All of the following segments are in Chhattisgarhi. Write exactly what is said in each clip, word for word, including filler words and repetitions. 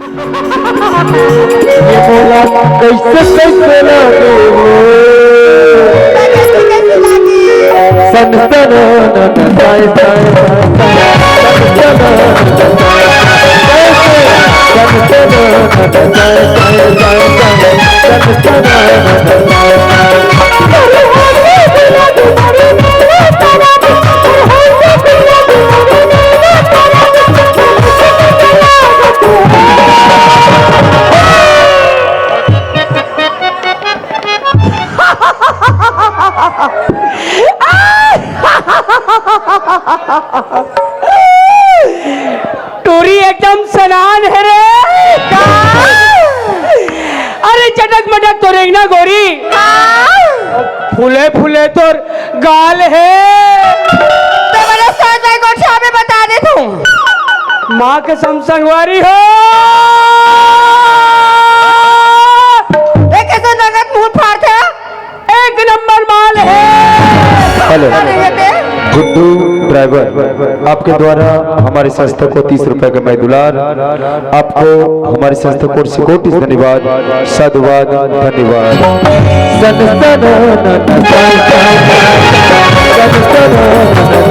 ये मोला कैसे, कैसे लागे वो? सन सन नन साय साय साय साय। सन सन नन साय साय साय। सन सन नन साय साय साय साय। सन सन नन साय साय। टूरी एकदम सनान हे रे। अरे चटक मटक तो रेंगना गोरी, फूले फूले तोर गाल हे। तो मेरा सर दर्द को छापे बता दे तू। माँ कसम संगवारी हो। एक ऐसा नगद मुंह फाड़ था। एक नंबर माल हे। हेलो। अरे ये दे। गुड्डू ड्राइवर, आपके द्वारा हमारी संस्था को तीस रुपए का मैं दुलार, आपको हमारी संस्था को कोटि धन्यवाद, साधुवाद, धन्यवाद। सन सन नन सन सन सन सन सन।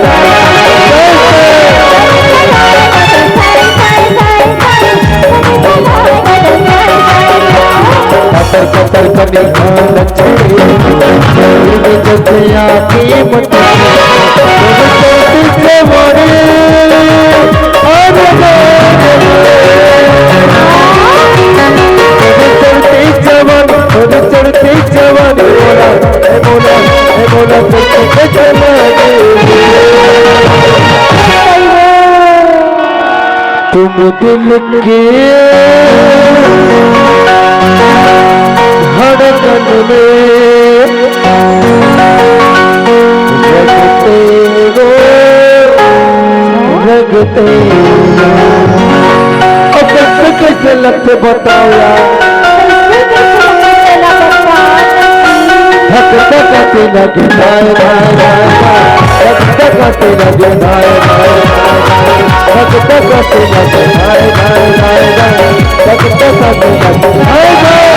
कतर कतर कनी खान छे, जतिया की मत। चढ़ती जवान, अरे चढ़ती जवान, चढ़ती जवान, मोला, ए मोला, ए मोला, तुझे जवान। तुम दिल के धड़कन में रखते हो, रखते हो। अब कैसे, कैसे लगते बताओ यार। धक धक दिल के धाय धाय धाय धाय। धक धक दिल के धाय धाय धाय धाय। धक धक दिल के धाय धाय धाय धाय। धक धक दिल के धाय धाय।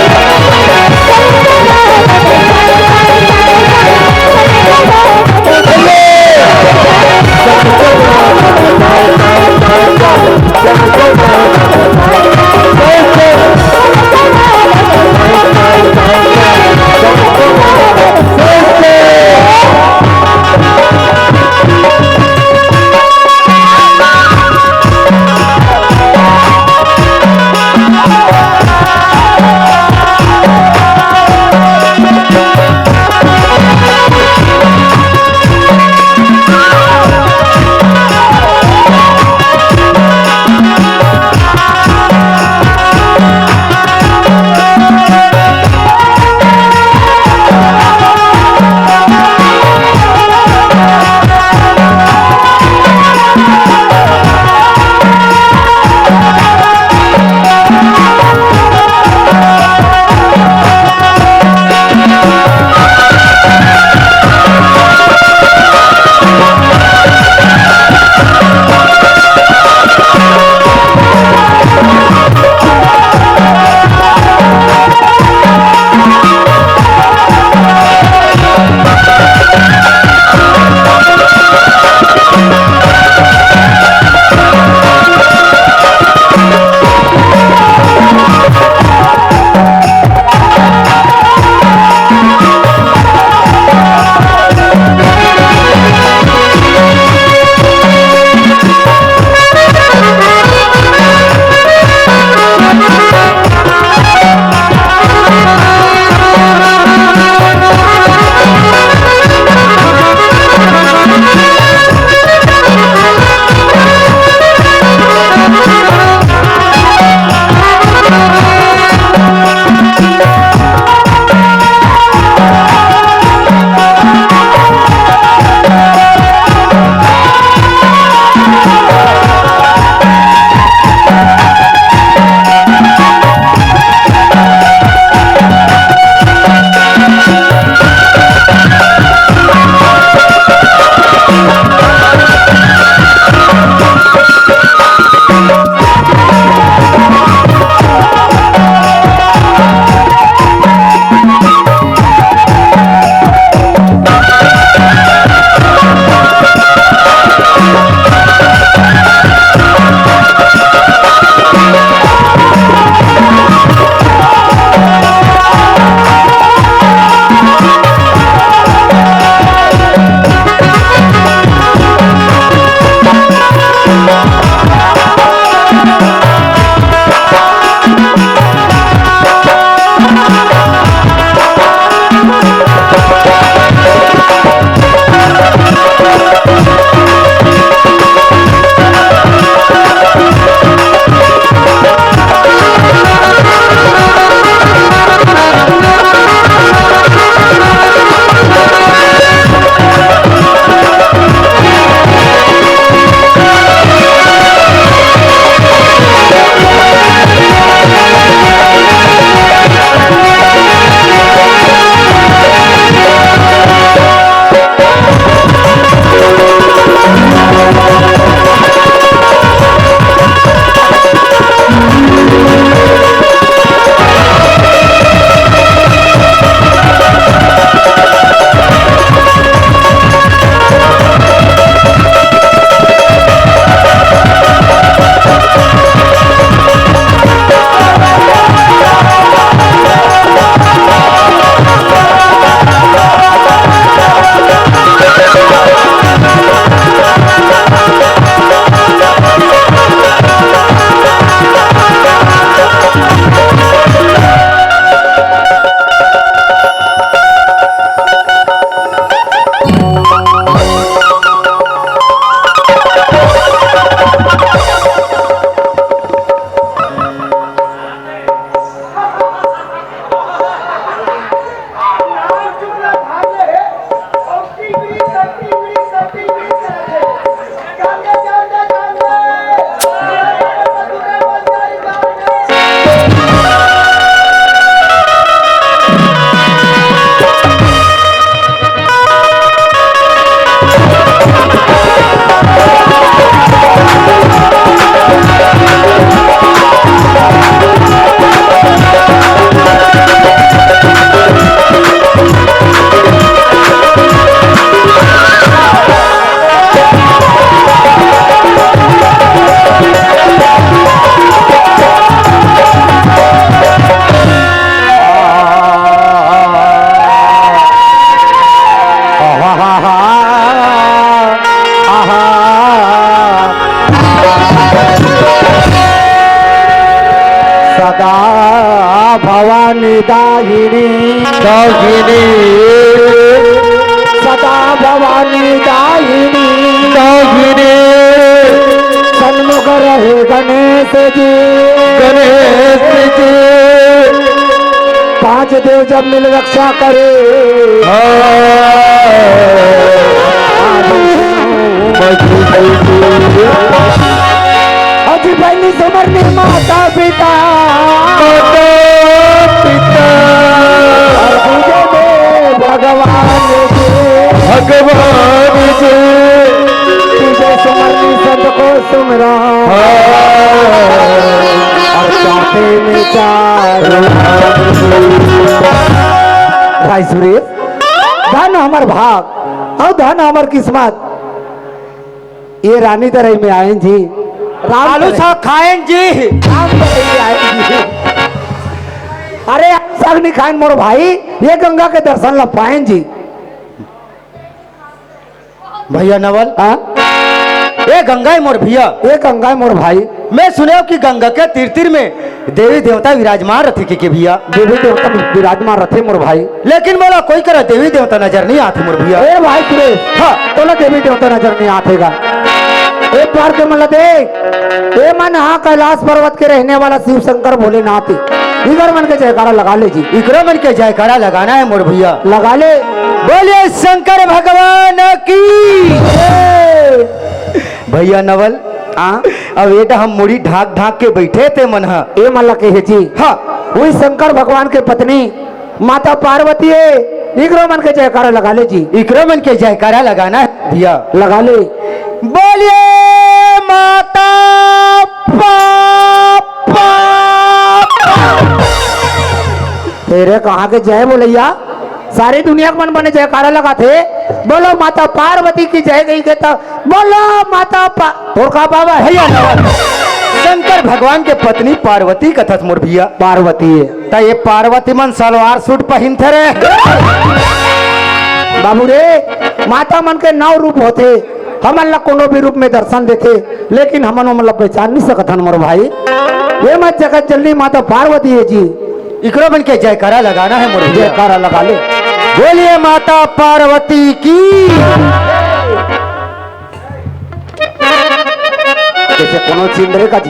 सदा भवानी दाहिनी। दाहिनी। सदा भवानी दाहिनी। दाहिनी। सन्मुख रहे गणेश जी। गणेश जी। पांच देव जब मिल रक्षा करे। हाँ। अजी बहनी सुमरनी माता पिता। माता पिता। और पूजे में भगवान जी। भगवान जी। पूजे सुमरनी संत को सुमरा। हाँ। और चाहते में चारों। भाई सुरेश, धन हमर भाग और धन हमर किस्मत। ये रानी तरई में आयन जी, राम आलू तरई। साग खायन जी। राम तरई में आयन जी। अरे, आलू साग नहीं खायन मोर भाई, ये गंगा के दर्शन ला पायन जी। भैया नवल। हाँ? ए गंगा है मोर भैया। ए गंगा है मोर भाई। मैं सुने हूँ कि गंगा के तीर तीर में देवी देवता विराजमान रथे के, के भैया। देवी देवता विराजमान रथे मोर भाई। लेकिन मोला कोई करा देवी देवता नजर नहीं आथे मोर भैया। ए भाई सुरेश, हाँ। तोला देवी देवता नजर नहीं आथेगा। एक बार के मन ला देख, ए मन हाँ कैलाश पर्वत के रहने वाला शिव शंकर भोलेनाथ है। इकर मन के जयकारा लगा ले जी। इकरो मन के जयकारा लगाना है मोर भैया। लगा ले। बोलिए शंकर भगवान की। ए! भैया नवल, हाँ? अब ये तो हम मुड़ी ढाक ढाक के बैठे थे मन हा। ए मन ला कहे जी। हाँ। वही शंकर भगवान के पत्नी माता पार्वती है, इकरो मन के जयकारा लगा ले जी। इकरो मन के जयकारा लगाना है भैया। लगा ले। बोलिए माता पा, पा, पा। तेरे कहाँ के जय बोलैया? सारी दुनिया के मन बने जयकारा लगाथे। बोलो माता पार्वती की जय गई के तो बोलो माता पा-, तोर का बाबा है? भैया नवल, शंकर भगवान के पत्नी पार्वती कथस मोर भैया। पार्वती है। त ये पार्वती मन सलवार सूट पहिनथे रे। बाबू रे, माता मन के नौ रूप होथे, हमन ला कोनो भी रूप में दर्शन देथे, लेकिन हमन ओमन ला पहचान नहीं सकत हन मोर भाई। ये मत जगत जननी माता पार्वती है जी। इकरो मन के जयकारा लगाना है मोर भैया। जयकारा लगा ले। बोलिए माता पार्वती की। जैसे कोनो चिंदरे का जी।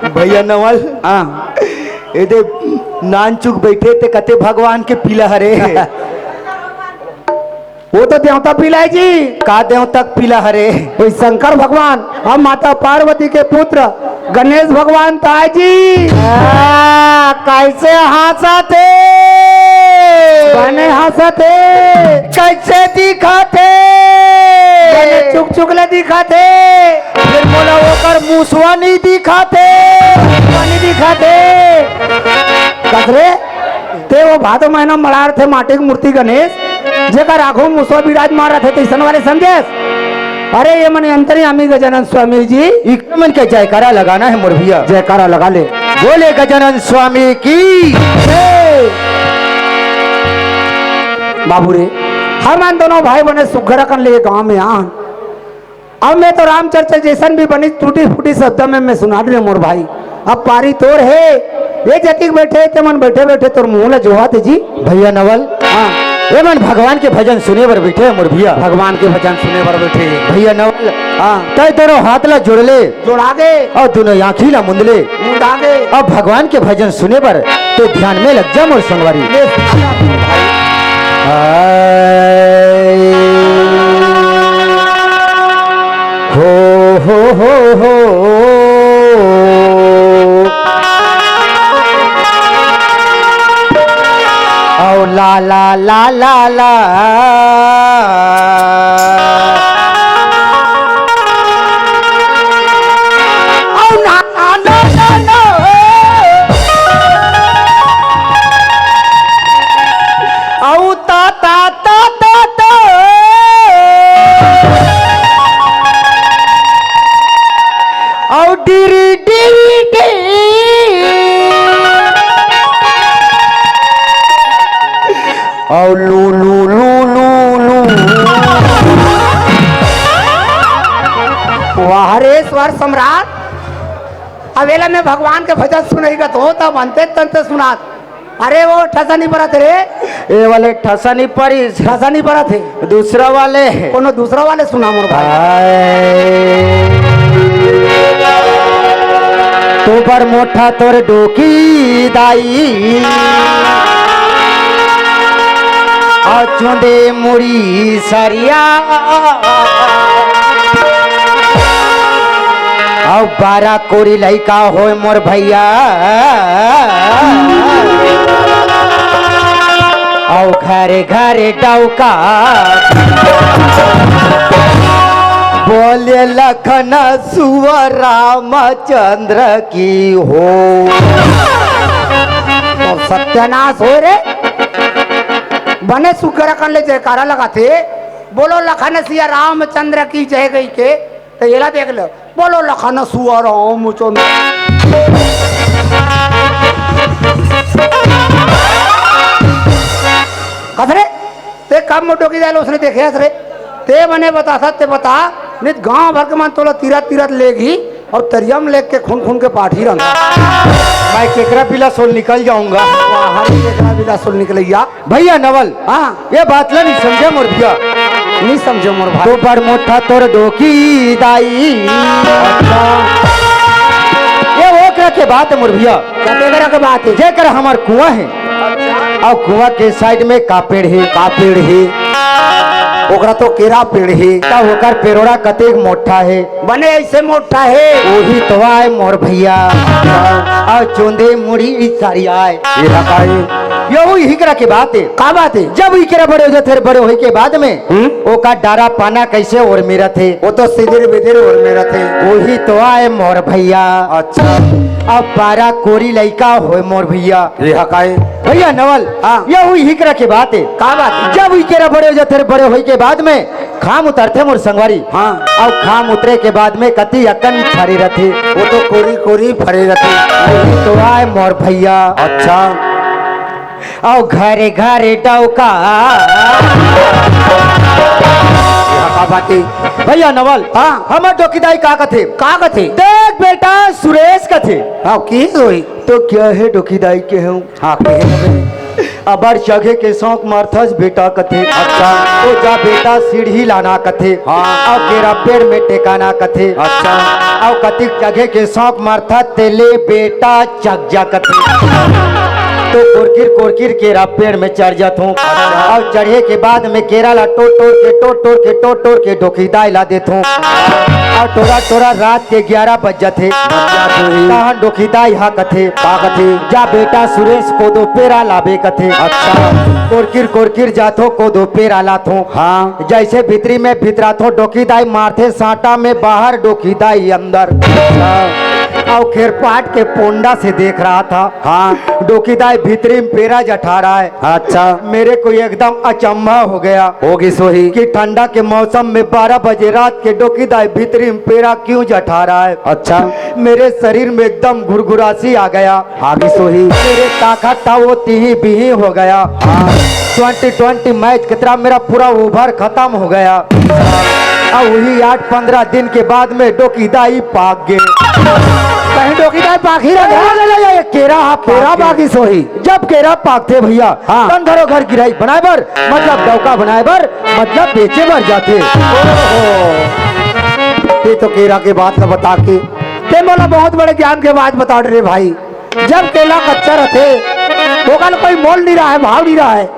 भैया नवल। हाँ। ए दे नान चुक बैठे ते कथे भगवान के पीला हरे। वो तो देवता पीला है जी। का देवता के पीला हरे? वही शंकर भगवान और माता पार्वती के पुत्र गणेश भगवान ताय जी। आ, कैसे हंसत हे? बने हंसत हे। कैसे दिखत हे? बने चुक चुक ले दिखत हे। फिर मोला ओकर मुसवा नहीं दिखत हे। मुसवा नहीं दिखत हे। कस रे, ते वो भादो महीना मड़ार थे माटी के मूर्ति गणेश, जेकर आगू मुसवा विराजमान रथे, तैसन वाले समझेस? अरे, ये मन अंतर्यामी गजानन स्वामी जी। इकरे मन के जयकारा लगाना है मोर भैया। जयकारा लगा ले। बोले गजानन स्वामी की। हे! बाबू रे, हमन दोनों भाई बने सुघर अकन ले गांव में आन। अब मैं तो रामचर्चा जैसन भी बनी टूटी फूटी शब्द में मैं सुना दे मोर भाई। अब पारी तोर हे, ये जतिक बैठे हे, ते मन बैठे बैठे तोर मुंह ला जोहा दे जी। भैया नवल, हाँ। ये मन भगवान के भजन सुने बर बैठे हे मोर भैया। भगवान के भजन सुने बर बैठे हे। भैया नवल, हाँ। तय दोनों हाथ ला जोड़ ले। जोड़ा गे। और दोनों आँखी ला मुंद ले। मुंदा गे। अब भगवान के भजन सुने बर तो ध्यान में लग जा मोर संगवारी। ले सुना जा भाई। हाय। हो, हो, हो, हो। औ ला, ला, ला, ला, ला। औ ना, ना, ना, ना, ना। औ ता, ता, ता, ता, ता। औ डिरी, डिरी, डिरी। औ लू, लू, लू, लू, लू। वाह रे स्वर सम्राट, अब एला मैं भगवान के भजन सुनई गा तो, तब अंते तंते सुनात। अरे वो ठसा नहीं परत रे। ए वाले ठसा नहीं परिस। ठसा नहीं परत हे। दूसरा वाले। कोनो दूसरा वाले सुना मोर भाई। हाय। तो बड़ मोटा तोर डोकी दाई। आ चुंदे मुड़ी सरिया। अउ बारा कोरी लइका होय मोर भइया। अउ घरे घरे डौका बोले लखन सुअर रामचंद्र की हो। तो सत्यानाश होय रे। बने सुग्घर अकन ले जयकारा लगाथे, बोलो लखन सिया रामचंद्र की जय गई के, त एला देख ले, बोलो लखन सुआ रामचंद्र। कस रे, ते कब मोटो की जाए उसने देखे हस रे, ते मने बता सकते बता, नित गांव भर के मन तोला तीरथ तीरथ लेगी। अउ तरिया म लेग के खून खून के पाठी रहना। मैं केकरा बिलासोल निकल जाऊंगा। बाहर केकरा बिलासोल निकलैया। भइया नवल, हाँ। ये बात ला नहीं समझे मोर भइया। नहीं समझे मोर भाई। तो बड़ मोटा तोर डोकी दाई। अच्छा। ये ओकरा के बात हे मोर भइया। का केकरा के बात हे? जेकर हमर कुआं हे। अच्छा। अउ कुआं के side में का पेड़ हे? का पेड़ हे? ओकरा तो केरा पेड़ हे। त ओकर पेरोड़ा कतेक मोटा हे? बने ऐसे मोटा हे। ओही तो आय मोर भइया। अउ चुंदी मुड़ी सरियाय। ये हकाई। यहू इही करा के बात हे। का बात हे? जब इही करा बड़े हो जाथे, बड़े होय के बाद में हम्म। ओकर डारा पाना कैसे ओर मेरत हे? वो तो सिदिर बिदिर ओर मेरत हे। ओही तो आय मोर भइया। अच्छा। अब बारा कोरी लइका होय मोर भइया। ये हकाई। भइया नवल, हाँ। यहू इही करा के बात हे। का बात? जब इही करा बड़े हो जाथे, बड़े होय के बाद में घाम उतरथे मोर संगवारी। हाँ। अउ घाम उतरे के बाद में कति अकन फरे रथे। वो तो कोरी कोरी फरे रथे। तो आय मोर भइया। अच्छा। अउ घरे घरे डौका। ये का बात हे? भइया नवल, हाँ। हमर डोकी दाई का कथे? का कथे? देख बेटा सुरेश कथे। हाँ, की होही? तो का हे डोकी दाई के हूँ। हाँ, कहे ना बे। अबर चघे के शौक मारथस बेटा कथे। अच्छा। तो जा बेटा सीढ़ी लाना कथे। हाँ। अउ केरा पेड़ में टेकाना कथे। अच्छा। अउ कतिक चघे के शौक मारथस तेले बेटा चघ जा कथे। तो कोरकिर कोरकिर केरा पेड़ में चढ़ जाथों। अच्छा। अउ चढ़े के बाद में केरा ला टोर टोर के, टोर टोर के, टोर टोर के डोकी दाई ला देथों। अउ टोरा टोरा रात के ग्यारह बज जाथे। बज जाथे। तहन डोकी दाई हा कथे, का कथे? जा बेटा सुरेश, कोदो पेरा लाबे कथे। अच्छा। कोरकिर कोरकिर जाथों, कोदो पेरा लाथों। हाँ। जैसे भीतरी में भितराथों, डोकी दाई मारथे सांटा में बाहर, डोकी दाई अंदर। अच्छा। अउ खेरपाट के पोंडा से देख रहा था। हाँ। डोकी दाई भीतरी में पेरा जठा रहा है। अच्छा। मेरे को एकदम अचंभा हो गया। होगी सोही। कि ठंडा के मौसम में बारह बजे रात के डोकी दाई भीतरी में पेरा क्यों जठा रहा है? अच्छा। मेरे शरीर में एकदम घुरघुरासी आ गया। आगी सोही। मेरे ताकत था वो तिही बिही हो गया। हाँ। ट्वेंटी ट्वेंटी मैच के तरह मेरा पूरा ओवर खत्म हो गया। अब वही आठ पंद्रह दिन के बाद में डोकी दाई पाक गे। कहीं डोकी दाई पाक ही रहा। अरे, अरे, अरे, अरे, केरा हा केरा पाक गे। पाकी सोही। जब केरा पाकथे भइया, हाँ। तन धरो घर गिरही बनाए बर, मतलब डौका बनाए बर, मतलब बेचे बर जाथे। ओहो। ते तो केरा के बात ला बता के, ते मोला बहुत बड़े ज्ञान के बात बता रे भाई। जब केला कच्चा रथे, ओकर कोई मोल नहीं रहा है, भाव नहीं रहा है।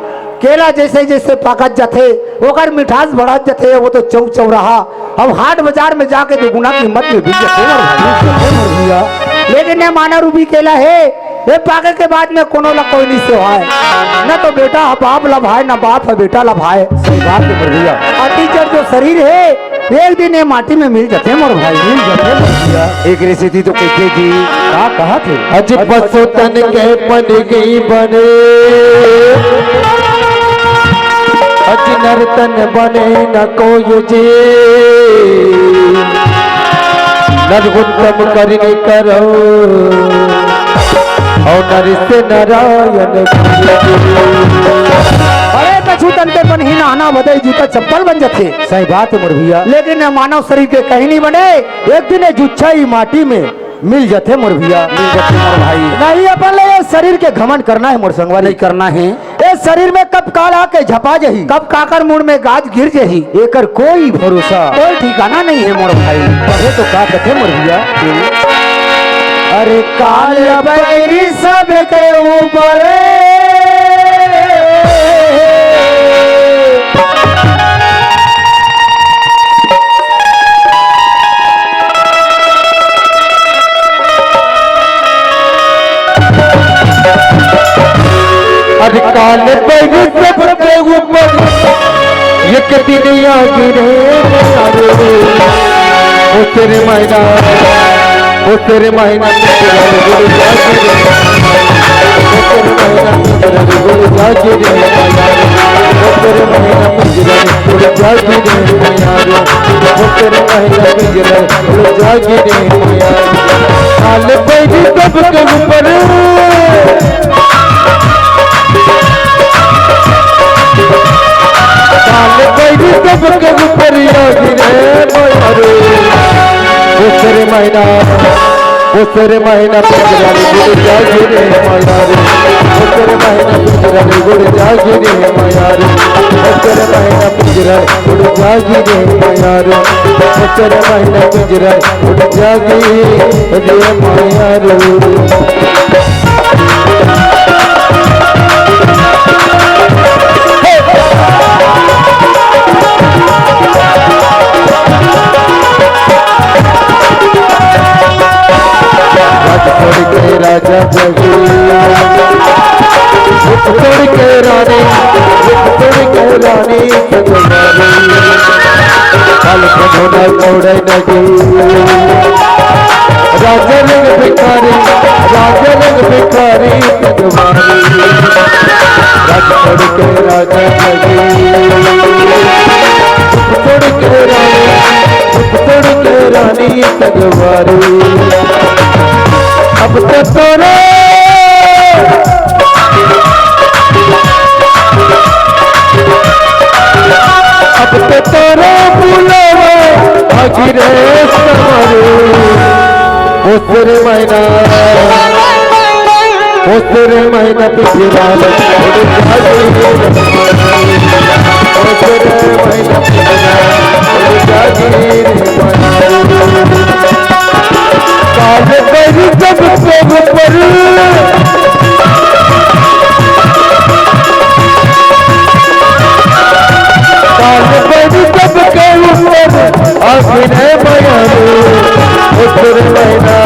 केला जैसे जैसे पाकत जाथे, ओकर मिठास बढ़त जाथे, वो तो चौक चौराहा। अब हाट बाजार में जाके दुगुना कीमत में बिक जाथे मोर भाई, बिक जाथे मोर भइया। लेकिन ये मानव रूपी केला हे, ये पाके के बाद में कोनो ला कोई नहीं सेवाए। न तो बेटा ह बाप ला भाए, न बाप ह बेटा ला भाए। सही बात हे मोर भइया। अति जड़ जो शरीर हे, एक दिन ये माटी में मिल जाथे मोर भाई, मिल जाथे मोर भइया। एकरे सेती तो कहिथे जी, का कहत हे? अज पशु तन के बन गई बने, अज नर तन बने न कोई जी। नर उत्तम करिनी करो, और नर से नारायण। अरे पशु तन के बन ही नहाना बदई जूता चप्पल बन जाथे। सही बात हे मोर भइया। लेकिन ये मानव शरीर के कहीं नहीं बने। एक दिन ये जुच्छा ही माटी में मिल जाथे मोर भैया, मिल जाथे मोर भाई। नहीं, अपन ला ये शरीर के घमंड करना हे मोर संगवारी। नहीं करना हे। ये शरीर में कब काल आके झपा जही, कब काकर मुड़ में गाज गिर जही, एकर कोई भरोसा, कोई ठिकाना नहीं हे मोर भाई। कहे तो का कथे मोर भैया? अरे काल बैरी सबके ऊपर। अरे काल बैरी सबके ऊपर, एक दिन आ गिरे यारो। ओ तेरे मैना, ओ तेरे मैना, ओ तेरे मैना, ओ तेरे मैना, पिंजरा में उड़ जागी रे माया रे। ओ तेरे महिना पिंजरा में उड़ जागी रे माया रे। ओ तेरे महिना पिंजरा में उड़ जागी रे माया रे। काल बैरी सबके ऊपर, काल बैरी सबके ऊपर आगी रे माया रे। ओ तेरे महिना ओ तेरे महिना पिंजरा में उड़ जागी रे माया रे। ओ तेरे महिना पिंजरा में उड़ जागी रे माया रे। ओ तेरे महिना पिंजरा में उड़ जागी रे माया रे। ओ तेरे महिना पिंजरा में उड़ जागी रे माया रे। राज छोड़ के राजा जगी, रूप छोड़ के रानी, रूप छोड़ के रानी सजवारी। काल कन्हैया छोड़े नगी, राजा रंग भिखारी, राजा रंग भिखारी सजवारी। राज छोड़ के राजा जगी, रूप छोड़ के रानी, रूप छोड़ के रानी सजवारी। अब तो तोरे, अब तो तोरे बुलावा आगी रे सवारी। ओ तेरे महिना, ओ तेरे महिना पिंजरा में उड़ जागी रे माया रे। ओ तेरे महिना पिंजरा में उड़ जागी रे माया रे। काल बैरी सबके ऊपर, काल बैरी सबके ऊपर आगी रे माया रे। ओ तेरे महिना,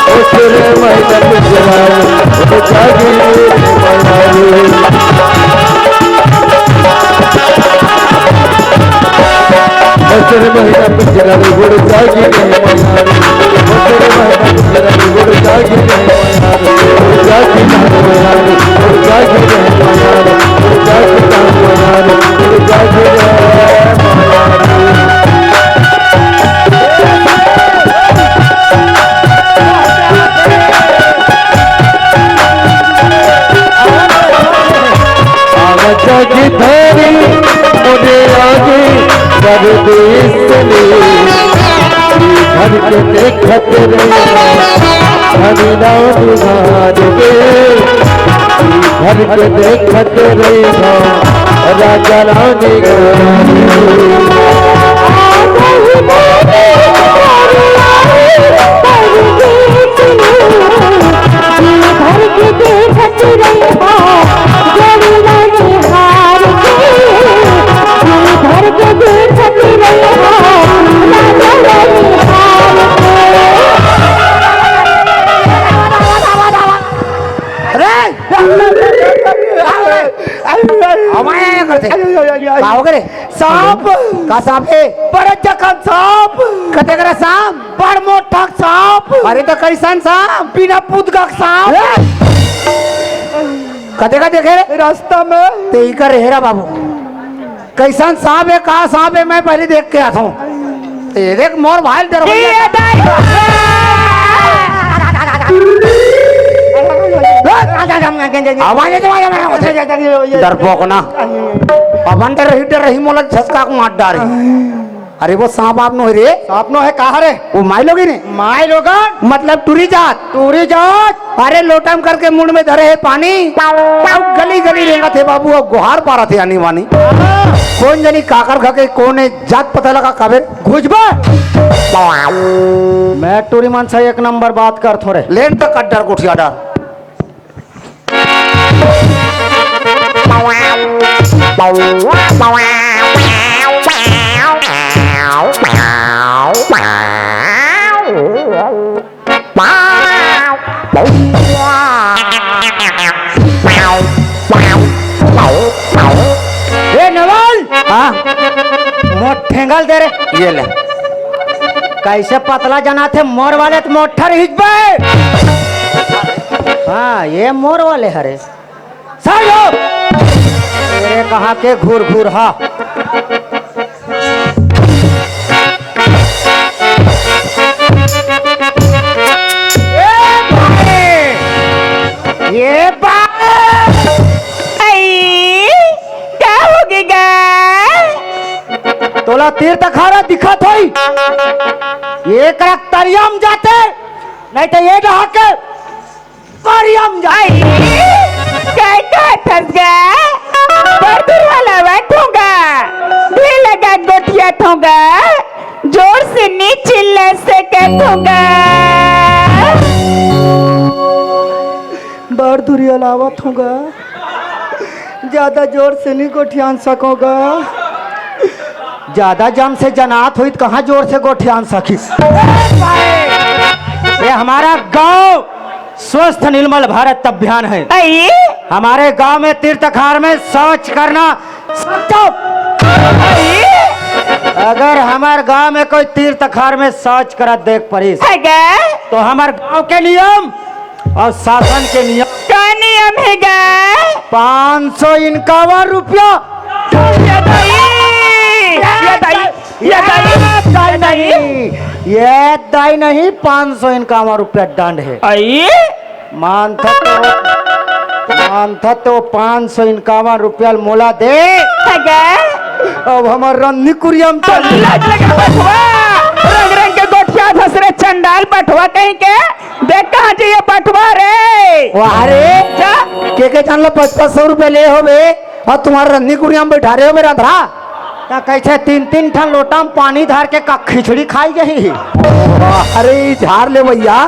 ओ तेरे महिना पिंजरा में उड़ जागी रे माया रे। ओ तेरे महिना पिंजरा में उड़ जागी रे माया रे। ओ तेरे महिना पिंजरा में उड़ जागी रे माया रे। उड़ जागी रे माया रे। उड़ जागी रे माया रे। उड़ जागी रे माया रे। उड़ जागी रे माया रे। आवा जगी धरी मोरे आगे परदेस ले, घर के देखत रही धनी राम निहार के। घर के देखत रहिबा राजा रानी के। अरे! हमारे यहाँ करते। का हो गए रे? सांप। का सांप हे? बड़े जखन सांप। कते करा सांप? बड़ मोटा सांप। अरे तो कैसन सांप? बिना पुतगा के सांप। ए! कते का देखे रे? रास्ता में। ते इकर हेरा बाबू। कैसन सांप हे, का सांप हे, मैं पहले देख के आता हूँ। ए, देख मोर भाई डर हो गया। आवाज नहीं तुम्हारा, मैं डरपोक ना। अपन डर रही, डर रही, मोला झसका के मार डारी। अरे वो सांप आप नो है रे। सांप नो है, कहा रे? वो माई लोगिन है। माई लोगन? मतलब टूरी जात। टूरी जात? अरे लोटा म करके मुंड में धरे है पानी, अउ गली गली रेंगत है बाबू, अउ गोहार पारत है आनी बानी। कोन जनी काकर घर के कोन है, जात पता लगा काबर। घुसबा। मैं टूरी मन से एक नंबर बात करथों रे। लेन तक अड्डर गोठिया डर। ए नवल, हाँ? मोर ठेंगा ल दे रे। ये ले। कैसे पतला जना थे मोर वाले त मोठर हिजबे। हाँ, ये मोर वाले हरे। सालो! तेरे कहाँ के घूर घूर हा? ए भाई! ये भाई! आई, का हो गे गा? तोला तीर तखारा दिखत होई। ये करक तरिया म जाते, नहीं तो ये डहा के परियम जाई। काय कहत हस गा? बड़ दुरिहा लावत हों गा। ढेर लगा गोठियात हों गा। जोर से नी चिल्ला सकत हों गा। बड़ दुरिहा लावत हों गा। ज्यादा जोर से नी गोठियान सकों गा। ज्यादा जम से जनात होई त कहाँ जोर से गोठियान सकिस? ये हमारा गांव स्वस्थ निर्मल भारत अभियान है। आई? हमारे गांव में तीर्थ खार में शौच करना सब चुप। आई? अगर हमार गांव में कोई तीर्थ खार में शौच करत देख परिस, है गा? तो हमार गांव के नियम अउ शासन के नियम। का नियम हे गा? पाँच सौ इनकावन रुपया। ये दाई, ये दाई, ये दाई, ये दाई नहीं, ये दाई नहीं, पाँच सौ इनकावन रुपया दंड हे। आई? मानथा तो, मानथा तो पाँच सौ इनकावन रुपया मोला दे। है गा? अब हमार रन्नी कुरिया म चल। लाज लगे बटवा, रंग रंग के गोठियात हस रे चंडाल बटवा कहीं के। देख कहाँ जाइए बटवा रे। वाह रे। जा। के के जान लो पाँच पाँच सौ रुपया ले होबे अउ तुम्हार रन्नी कुरिया म बैठा रहे होबे रंधरा। त कैसे तीन तीन ठन लोटा म पानी धर के का खिचड़ी खाई गई? वाह रे, झार ले भैया।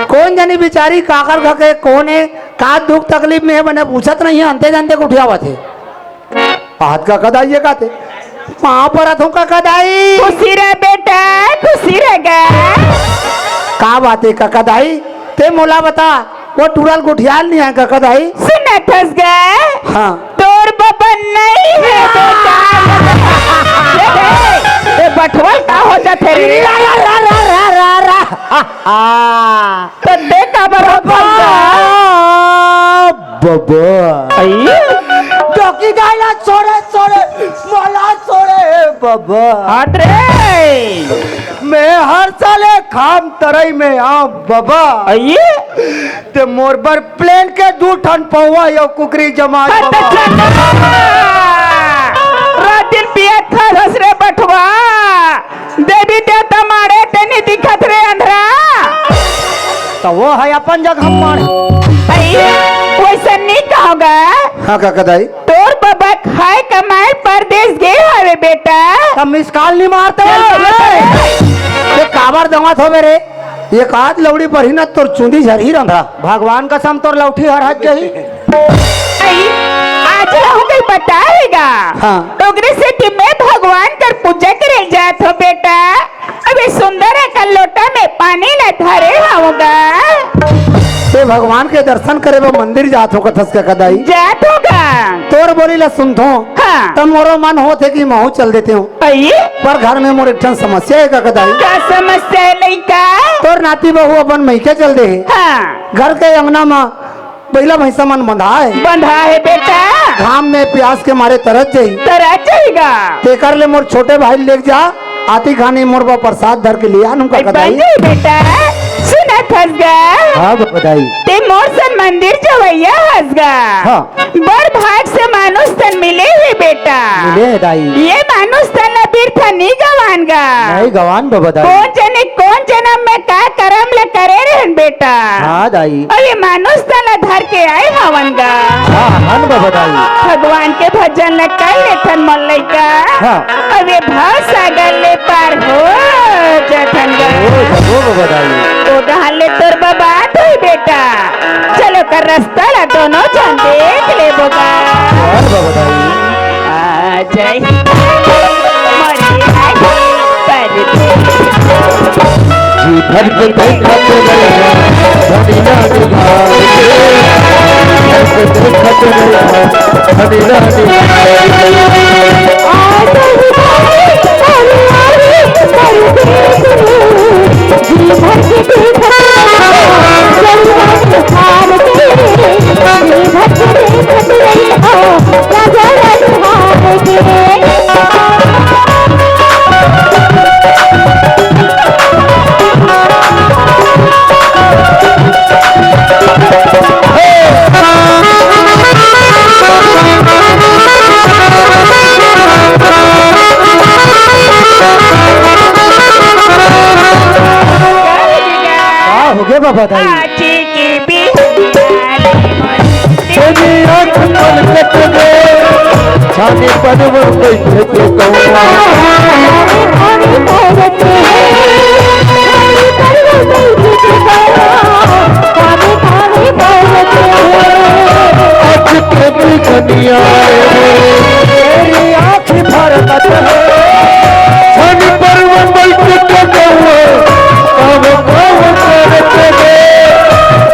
कोन जनी बिचारी काकर घर के कोन हे, का दुख तकलीफ में हे, बने पूछत नहीं हे, अंते जानते गोठियावत हे। हाथ कका दाई ये काते। पाँव परत हों कका दाई। खुशी रह बेटा, खुशी रह गा। का बात हे कका दाई? ते मोला बता, वो टूरा ल गोठियाय ल नइ आय कका दाई? सुनत हस गा? हाँ। तोर बबा नइ हे बेटा। ए, ए, ए, बटवा ल का हो जाथे रे? रा, रा, रा। त ते काबर बबा। बबा। आई? डोकी दाई ला छोड़े, छोड़े, मोला छोड़े, बबा। हट रे। मैं हर साले खाम तरई में आंव, बबा। आई? ते मोर बर प्लेन के दू ठन पौवा अउ कुकरी जमात, हट बबा। चला। रात दिन पियत खात हस रे बटवा। देवी देवता माड़े ते नी दिखत रे अंधरा। त वो हे अपन जगह माड़े। अई, वइसन नी कहों गा। हाँ, कका दाई। तोर बबा खाय कमाय परदेस गे हवे बेटा। त मिस कॉल नी मारत चल, चल, चल। ये काबर दवात होबे रे? एकाध लौड़ी परही न तोर चुंदी झरही रंधरा। भगवान कसम तोर लौठी हर हट जही। अई, आज रहूं कहीं बतावेगा। हाँ। ओकरे सेती मैं भगवान कर पूजा करे जात हों बेटा। अबे सुंदर अकन लोटा में पानी ल धरे हवं गा। ते भगवान के दर्शन करे बर मंदिर जात हों कथस कका दाई? जात हों गा। तोर बोली ल सुनथों। हाँ। त मोरो मन होत हे कि महूं चल देतेंव। अई? पर घर में मोर एक ठन समस्या हे कका दाई। का समस्या हे लइका? तोर नाती बहू अपन मइके चल दे हे। हाँ। घर के अंगना म बइला भइसा मन बंधा हे। बंधा हे बेटा। घाम में प्यास के मारे तरस जही। तरस जही गा। तेकर ले मोर छोटे भाई ल लेके जा, आती खानी मोर बर परसाद धर के ले आनहूं कका दाई। बंधा हे बेटा। सुन हस गा। हाँ बबा दाई। ते मोर सन मंदिर जवइया हस गा। हाँ। बड़ भाग से मानुष तन मिले हे बेटा। मिले हे दाई। ये मानुष तन ला बिरथा नी गवान गा। नहीं गवान बबा दाई। कोन जने कोन जनम में का करम ला करे रहेन बेटा। हाँ दाई। अउ ये मानुष तन ला धर के आए हवन गा। हाँ, हन बबा दाई। भगवान के भजन ला कर लेथन मोर लइका। हाँ। अउ ये भव सागर ले पार हो जथन गा। हो जबो बबा दाई। ओ डहर ले तोर बबा धोई बेटा। चलो कर रस्ता ला दोनों झन देख लेबो गा। हन बबा दाई। आ जाई। मरे आई परदेस। जी भर के देखत रहिबा, धनिया निहार के। जी भर के देखत रहिबा, धनिया निहार के। का होगे बबा दाई? आजी की बिहारी मन। तेरी आँख पलकत में, छानी पर वो बैठ के कौआ। आज के भी दुनिया में तेरी आँख फरकत है। छन पर वो बैठ के कौआ, काम काम करत है।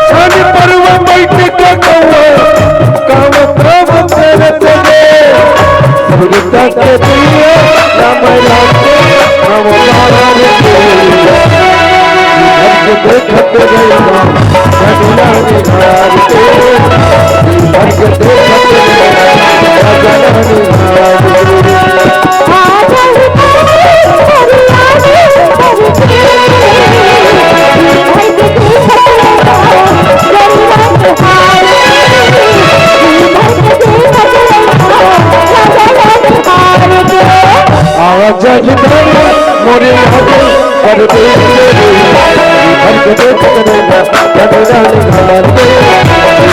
छन पर वो बैठ के कौआ, काम काम करत है। सुरता के दिया राम राम के हम मार के। घर के देखत रहिबा, घटना निहार के। घर के देखत रहिबा, घटना निहार के। आवाज जागी मोरे आगे परदेस के रे। हर के देख के रे, राजा रानी हार के।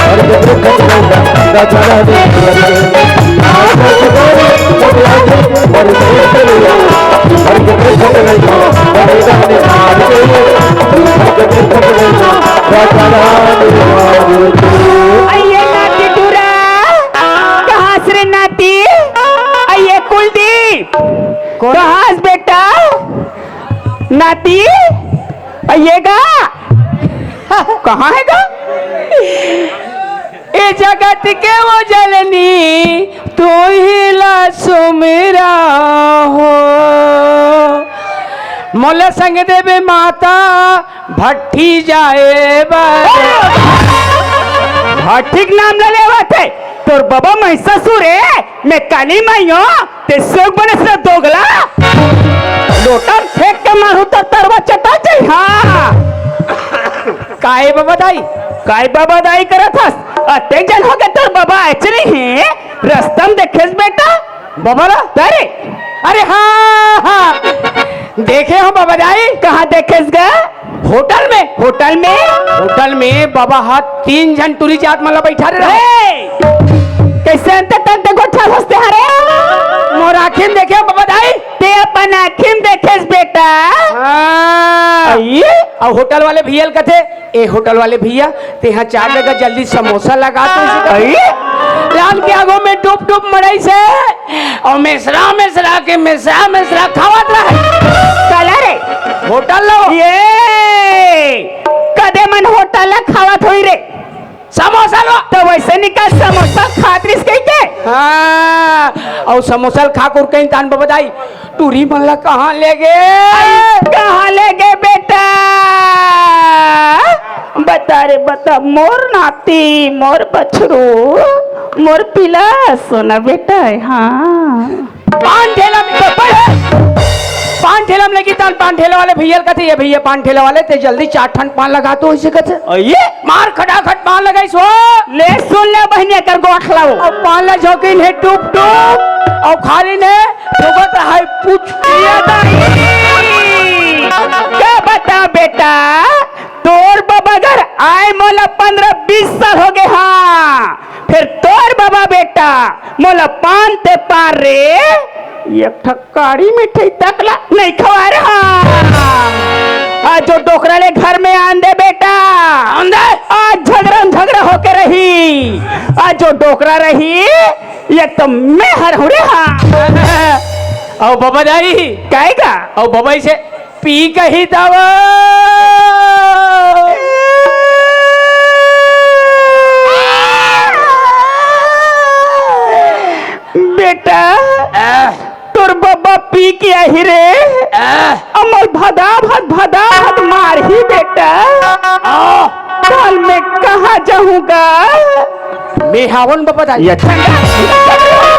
हर के देख के रे, राजा रानी हार के। आवाज जागी मोरे आगे परदेस के रे। हर के देख के रे, राजा रानी हार के। हर के देख के रे, राजा रानी हार के। अइये नाती टूरा, कहाँ हस रे नाती? अइये कुलदीप, कौन? कहाँ हस बेटा? नाती, अइये गा। कहाँ हे गा? ए जगत के वो जननी, तू ही ला सुमिरा हो। मोला संग देबे माता, भट्ठी जाए बर। भट्ठी के नाम ल लेवत हे। तोर बबा महिषासुर हे, मैं काली माई हों, ते सोक बने से दोगला। लोटा फेंक के मारहूं त तरवा चटा जाई। हाँ। काय बबा दाई? काय बबा दाई करत हस? अतेक झन होगे तोर बबा आए नइ हे, रस्ता म देखेस बेटा? बबा ला? अरे, अरे हाँ, हाँ। देखे हों बबा दाई। कहाँ देखेस गा? होटल में। होटल में? होटल में बबा हा तीन झन टूरी जात मन ला बइठारे रहे। ए! कइसे अंते तक देखो छल हंसते हरे? मोर आँखी म देखे हों बबा दाई। ते अपन आँखी म देखेस बेटा। हाँ। अइये? अउ होटल वाले भइया ल कथे, ए होटल वाले भइया, तेहा चार जगह जल्दी समोसा लगा तो इसे कभी। अरे? लाल के आगू में डूब डूब मड़ई से, अउ मेसरा मेसरा के मेसरा मेसरा खावत रहे। चला रे। होटल लो। ये कदे मन होटल ला खावत होई रे? समोसा लो। त वइसे निकाल समोसा खात रिस कहिके। हाँ, अउ समोसा ल खा कुर कहीं तान बबा दाई। टूरी मन ला कहाँ ले गे? अई, कहाँ ले गे बेटा? बता रे बता, मोर नाती, मोर बछरू, मोर पीला सोना बेटा हे, हाँ। पान ठेला में तो पड़े। पान ठेला में लगी तहान पान ठेला वाले भैया ल कथे, "ये भैया पान ठेला वाले, ते जल्दी चार ठन पान लगा तो," अइसे कथे। अइसे? मार खटाखट पान लगाइस वो। ले सुन ले बहिनी, एकर गोठ ला वो। अब पान ला झोंकिन हे टुप टुप, अउ खालिन हे, ठोकत रहाय पुछ। ये दाई, का बता बेटा, तोर बबा घर आय मोला पंद्रह बीस साल होगे हा, फेर तोर बबा बेटा मोला पान ते पार रे, एक ठक काड़ी मिठाई तक ला नइ खवाय रहा। आज जो डोकरा ले घर में आन दे बेटा, आन दे। आज झगरा झगरा होके रही। आज जो डोकरा रही, एक तो मैं हर हुरे हा। अउ बबा दाई। काय का? अउ बबा इसे पी कही तब। बेटा, आ। तोर बबा पी के आही रे। आ। अमल भदा भद, भदा भद मारही बेटा। आ। कल मैं कहाँ जाहूँ गा? मैं हावन बबा दाई। ये ठंडा।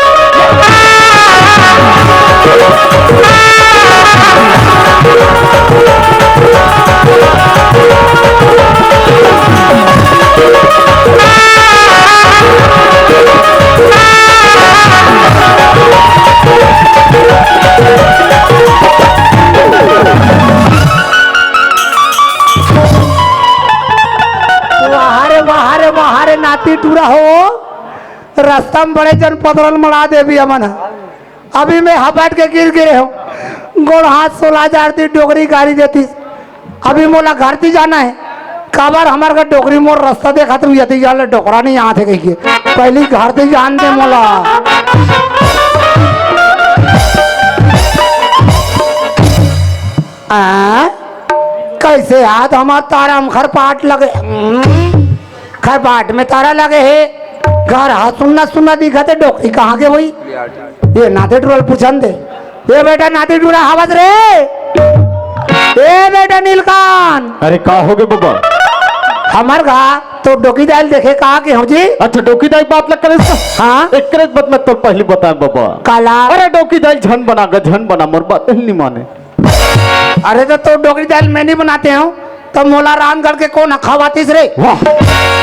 वाह रे, वाह रे, वाह रे, नाती टूरा हो। रास्ता में बड़े जन पतरल मड़ा देबे हमन ह। अभी मैं हपट के गिर गिरे हूँ, गोड़ हाथ सोला जाती, डोकरी गारी देती। अभी मोला घर ती जाना है, काबर हमर घर डोकरी मोर रास्ता देखत रही, यदि जाले डोकरा नहीं आथे कहिके, पहली घर ती जान दे मोला। आ? कैसे याद हमार तारा हम खरपाट लगे? हम्म, खरपाट में तारा लगे हे, घर हा सुन्ना सुन्ना दिखत हे, डोकरी कहाँ के होही? ये नाते टुरा ल पूछन दे। ए बेटा नाती टूरा हावस रे, ए बेटा नीलकांत। अरे का होगे बबा? हमर गा तो डोकी दाई ल देखे कहा के हो जी? अच्छा डोकी दाई बात लग करे इसका? हाँ। एक करे बात मैं तो पहली बताए बबा। काला? अरे डोकी दाई झन बना गा, झन बना, मोर बात नहीं माने। अरे तो, तो डोकरी दाई ल मैं नहीं बनाते हूँ, तो मोला रामगढ़ के कोन खवातीस रे? वाह।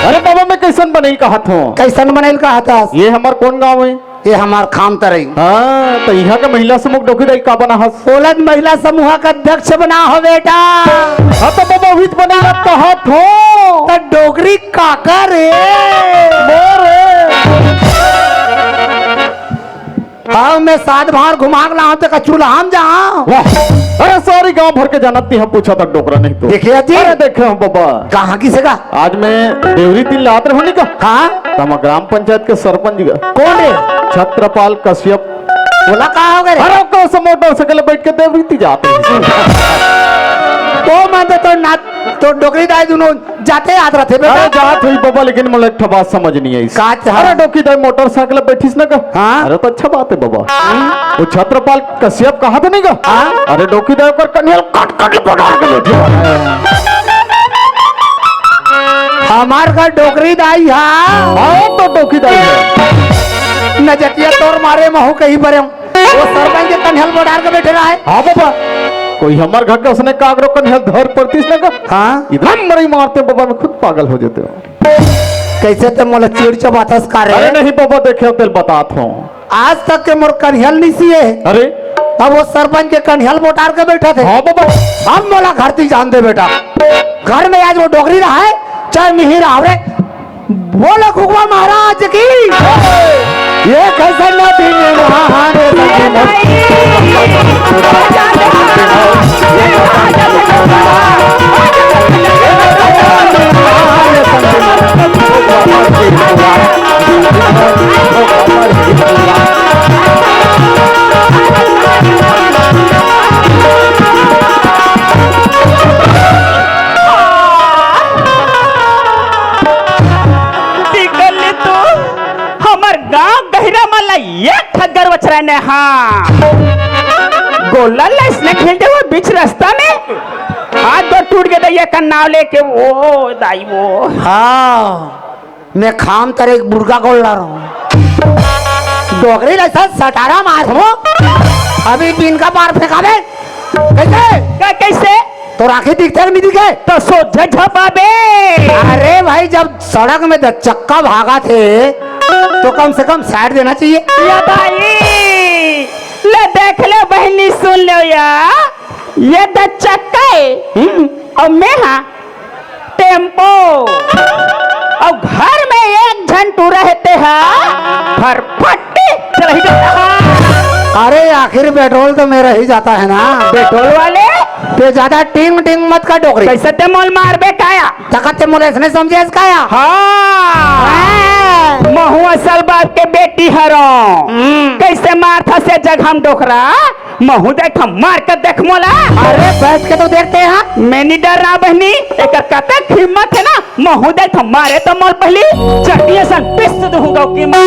अरे बबा मैं कैसन बनइल कहत हूँ? कैसन बनइल कहत हस? ये हमर कोन गाँव है? ये हमार खाम तरई। हाँ, तो यहाँ का महिला समूह डोकी दाई का बना हस? ओला त महिला समूह का अध्यक्ष बना हो बेटा। हाँ, तो बबा वही त बनइल कहत हूँ। तो डोकरी काका रे। मोर। हाँ, मैं सात बार घुमा के लाऊं तो का चूल्हा में जाऊं। वाह। अरे सारी गांव भर के जानत थी, हम पूछा तक डोकरा नहीं तो। देखिए जी। अरे देखे हम बबा। कहाँ किसे का? आज मैं देवरी तीन लात रहूं नहीं का? हाँ। तो हम ग्राम पंचायत के सरपंच का। कौन रे? छत्रपाल कश्यप। बोला कहाँ हो गए रे? अरे कौन सा मोटरसाइकिल बैठ के देवरी ती जाते हैं। तो मैं तो, तो ना, तो डोकरी दाई दोनों जाते याद रहते बेटा। अरे जात हुई बबा, लेकिन मोला एक ठो बात समझ नहीं आई। का चाह? अरे डोकी दाई मोटरसाइकिल बैठिस ना का? हाँ। अरे तो अच्छा बात है बबा। वो छत्रपाल कश्यप कहा था नहीं का? हाँ। अरे डोकी दाई ओकर कन्हैया ल काट काट के पटार के बैठे। हमार का डोकरी दाई हा। हाँ तो डोकी दाई है। नजटिया तोर मारे महू कहीं बरे। वो सरपंच के कन्हैया ल बोडार के बैठे रहा है। हाँ बाबा, कोई हमार घर के उसने कागरो कन्हैया ल धर पड़तीस ना का? हाँ। इतना मरई मारते बाबा, मैं खुद पागल हो जाते हूँ। कैसे ते मोला चिड़ चबाथस का रे? अरे नहीं बाबा, देखे तेल बतात हूँ। आज तक के मोर कन्हैया ल नहीं सिए। अरे। अब वो सरपंच के कन्हैया ल बोटार के बैठा थे। हाँ बाबा। अब मोला घर ती जान दे बेटा। घर में आज वो डोकरी रहा है, चाहे मिहिर आवरे। बोलो कुकवा महाराज की। ये कैसे नदी में नहाने लगी। निकल ले तो। हमर गांव गहिरा मन ला एक ठक गरवा चराने, हाँ। गोला ला इसने खेल दे वो बीच रास्ता में। हाथ दो टूट गए दैया का नाव लेके, ओ दाई वो। हाँ, मैं खाम तरे एक बुर्गा गोल ला रहा हूँ। डोकरी ला ऐसा सटारा मार हो। अभी बिन का पार फेंकावे। कैसे? का कैसे? तोर आँखी दिखथे कि नहीं दिखे? त सोझा झपाबे। अरे भाई, जब सड़क में दस चक्का भागथे, त कम से कम side देना चाहिए। या भाई, ले देख ले बहिनी, सुन ले या, ये दस चक्का हे, हम्म। अउ मैं हा टेम्पो, अउ घर में एक झन टूरा हे, ते हा फरफट्टी चलही जाता। अरे, आखिर पेट्रोल तो मेरा ही जाता है ना। पेट्रोल वाले? ते ज्यादा टिंग टिंग मत कर डोकरी। कैसे ते मोल मारबे काया? तकत ते मोला इसने समझे काया? हाँ। हाँ। महू असल बाप के बेटी हरो। हम्म। कैसे मारथा से जगह हम डोकरा? महू देख, हम मार के देख मोला। अरे, बैठ के तो देखते हैं। मैं नहीं डर रहा बहनी, एकर कतक हिम्मत है ना, महू देख, हम मारे तो मोल पहली चटिया सन पिस दूंगा की माँ।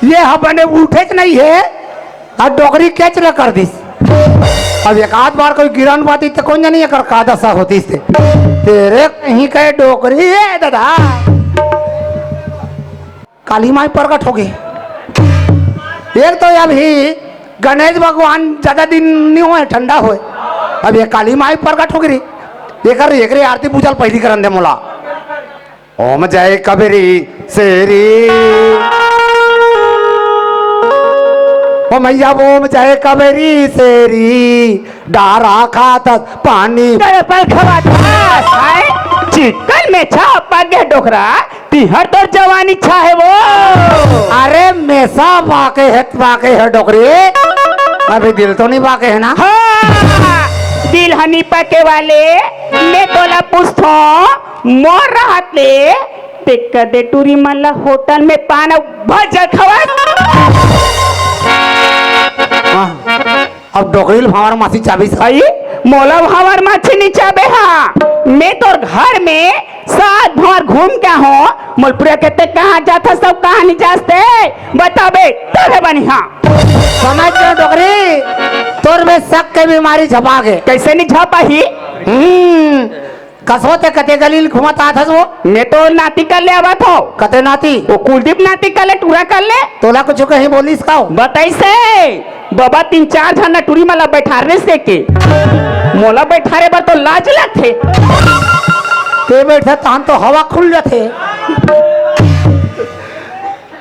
ये हा बने उठे च नहीं है। अउ डोकरी कैच ल कर दिस। अब एक आध बार कोई गिरन पाती त कोन जनी एकर का दशा होतिस ते। तेरे कहीं के डोकरी हे दादा। काली माई प्रकट हो गे। एक तो अभी गणेश भगवान ज्यादा दिन नहीं होय, ठंडा होय। अब ये काली माई प्रकट हो गे रे। एकर, एकरे आरती पूजा ल पहिली करन दे मोला। ओम जय कबरी शेरी। ओ मैया, ओम जय कबरी शेरी। डारा खातस पानी। तेरे पर खवा था, हाय। चिकन में छा पा गे डोकरा, तिहर तोर जवानी छा हे वो। अरे, मेसा बाके हे, बाके हे डोकरी। अभी दिल तो नहीं बाके हे ना? हाँ, दिल हनी पाके वाले, मैं तोला पूछथों, मोर रहत ले, ते कदे टूरी मन ला होटल में पान अउ भज्जा खवाए? हाँ। अब डोकरी ल भांवर माछी चाबिस। भाई, मोला भांवर माछी नी चाबे हा। मैं तोर घर में सात भंवर घूम के हों, मोल पूरा के ते कहाँ जाथस अउ कहाँ नी जास ते बताबे, तभे बनी हा। समझ गेंव डोकरी, तोर में शक के बीमारी झपा गे। कैसे नी झपाही? हम्म, कसो ते कते गली ल घूमत आथस वो? मैं तो नाती कर ले आवत हों। कते नाती? वो कुलदीप नाती कर ले, टूरा कर ले। तोला कुछ कहीं बोलिस का? बताइसे, बाबा तीन चार झन टूरी मन ला बैठारे से के। मोला बैठारे बर तो लाज लगथे। ते बैठे तहन तो हवा खुल जाथे।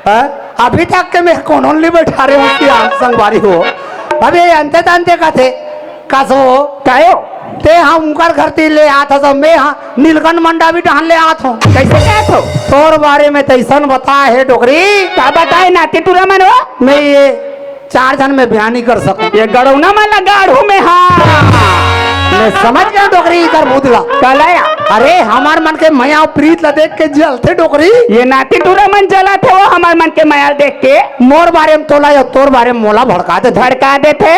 हाँ? अभी तक के मैं कोनो ल नी बैठारे हों कि आप संगवारी हो। अबे अंते तंते कथे, कसो? कायो? ते हा उंकर घर ती ले आथस, मैं हा नीलकंठ मंडावी डहन ले आथों। कैसे कहत हो? तोर बारे में तैसन बताए हे डोकरी। का बताए नाती टूरा मन हो? मैं ये चार झन में ब्याह नहीं कर सकूं। ये गड़ौना मन ला गाढ़ू में हा। मैं समझ गेंव डोकरी कर बुदला। कलाया। अरे हमर मन के मया प्रीत ला देख के जलथे डोकरी। ये नाती टूरा मन जलथे वो हमर मन के मया देख के। मोर बारे में तोला या तोर बारे में मोला भड़का देथे। भड़का देथे।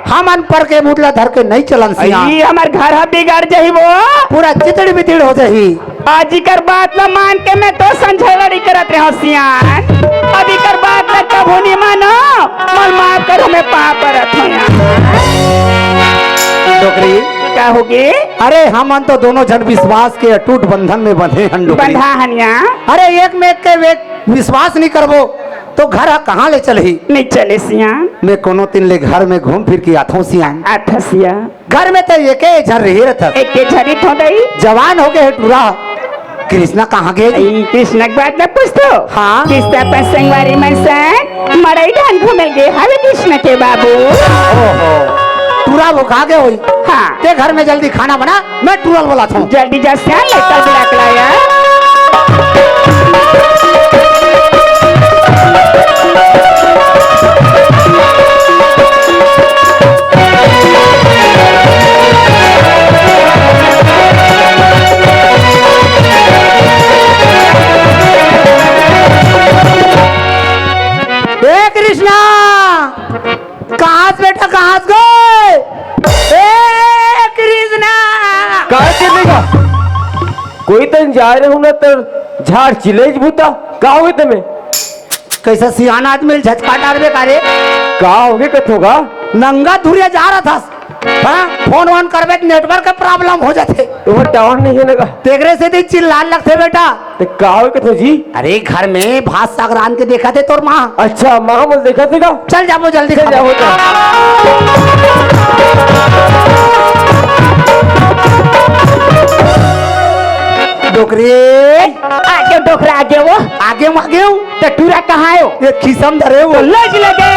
हमन पर के बुदला धर के नहीं चलन सियान। ई हमर घर हा बिगड़ जही वो। पूरा चितड़ बितड़ हो जही। आज इकर बात ला मान के मैं तो संझेलड़ी करत रहे हों सियान। अब इकर बात ला कभू नहीं मानो, मोर माफ करो, मैं पाप परत हों यार। डोकरी। का होगे? अरे हमन तो दोनों झन विश्वास के अटूट बंधन में बंधे हन डोकरी। बंधा हन या। अरे एक में एक के एक विश्वास नहीं करबो तो घर हा कहाँ ले चलही? नहीं चले सियान। मैं कोनो दिन ले घर में घूम फिर के आथों सियान। आथा सियान। घर में तो एके झन रही रहत। एके झन रही थो दई। जवान हो गे हे टूरा। कृष्णा कहाँ गे? ई कृष्णा के बात न पूछथो। हाँ। कृष्णा अपन संगवारी मन संग मड़ई डहन घूमे ल गे हवे कृष्णा के बाबू। ओहो। टूरा वो कहाँ गे होई? हाँ। ते घर में जल्दी खाना बना, मैं टूरा ल बोलाथों। जल्दी जा सियान, लइका बुला के लाया। ए कृष्णा, कहाँ से बेटा, कहाँ से गए? ए कृष्णा। कहाँ से लेगा? कोई तन जा रहे हो ना, तर झाड़ चिलेज भूता। का होगे तमे? कैसा सियान आदमी ल झचका डारबे का रे? का होगे कथोगा? नंगा धुरिया जा रहा था। हाँ, फोन वोन करबे त network के problem हो जाथे। वो tower नहीं है ना का? तेकरे सेती चिल्लान लगथे बेटा। ते का हो कथे जी? अरे घर में भात साग रांध के देखथे तोर माँ। अच्छा, माँ मन देखथे का? चल जाबो जल्दी चल खाबो। जाबो तो। डोकरी। आगे डोकरा आगे वो। आगे म आगे वो। ते टूरा कहाँ हे वो? ये खीसम धरे वो। तो लज लगे।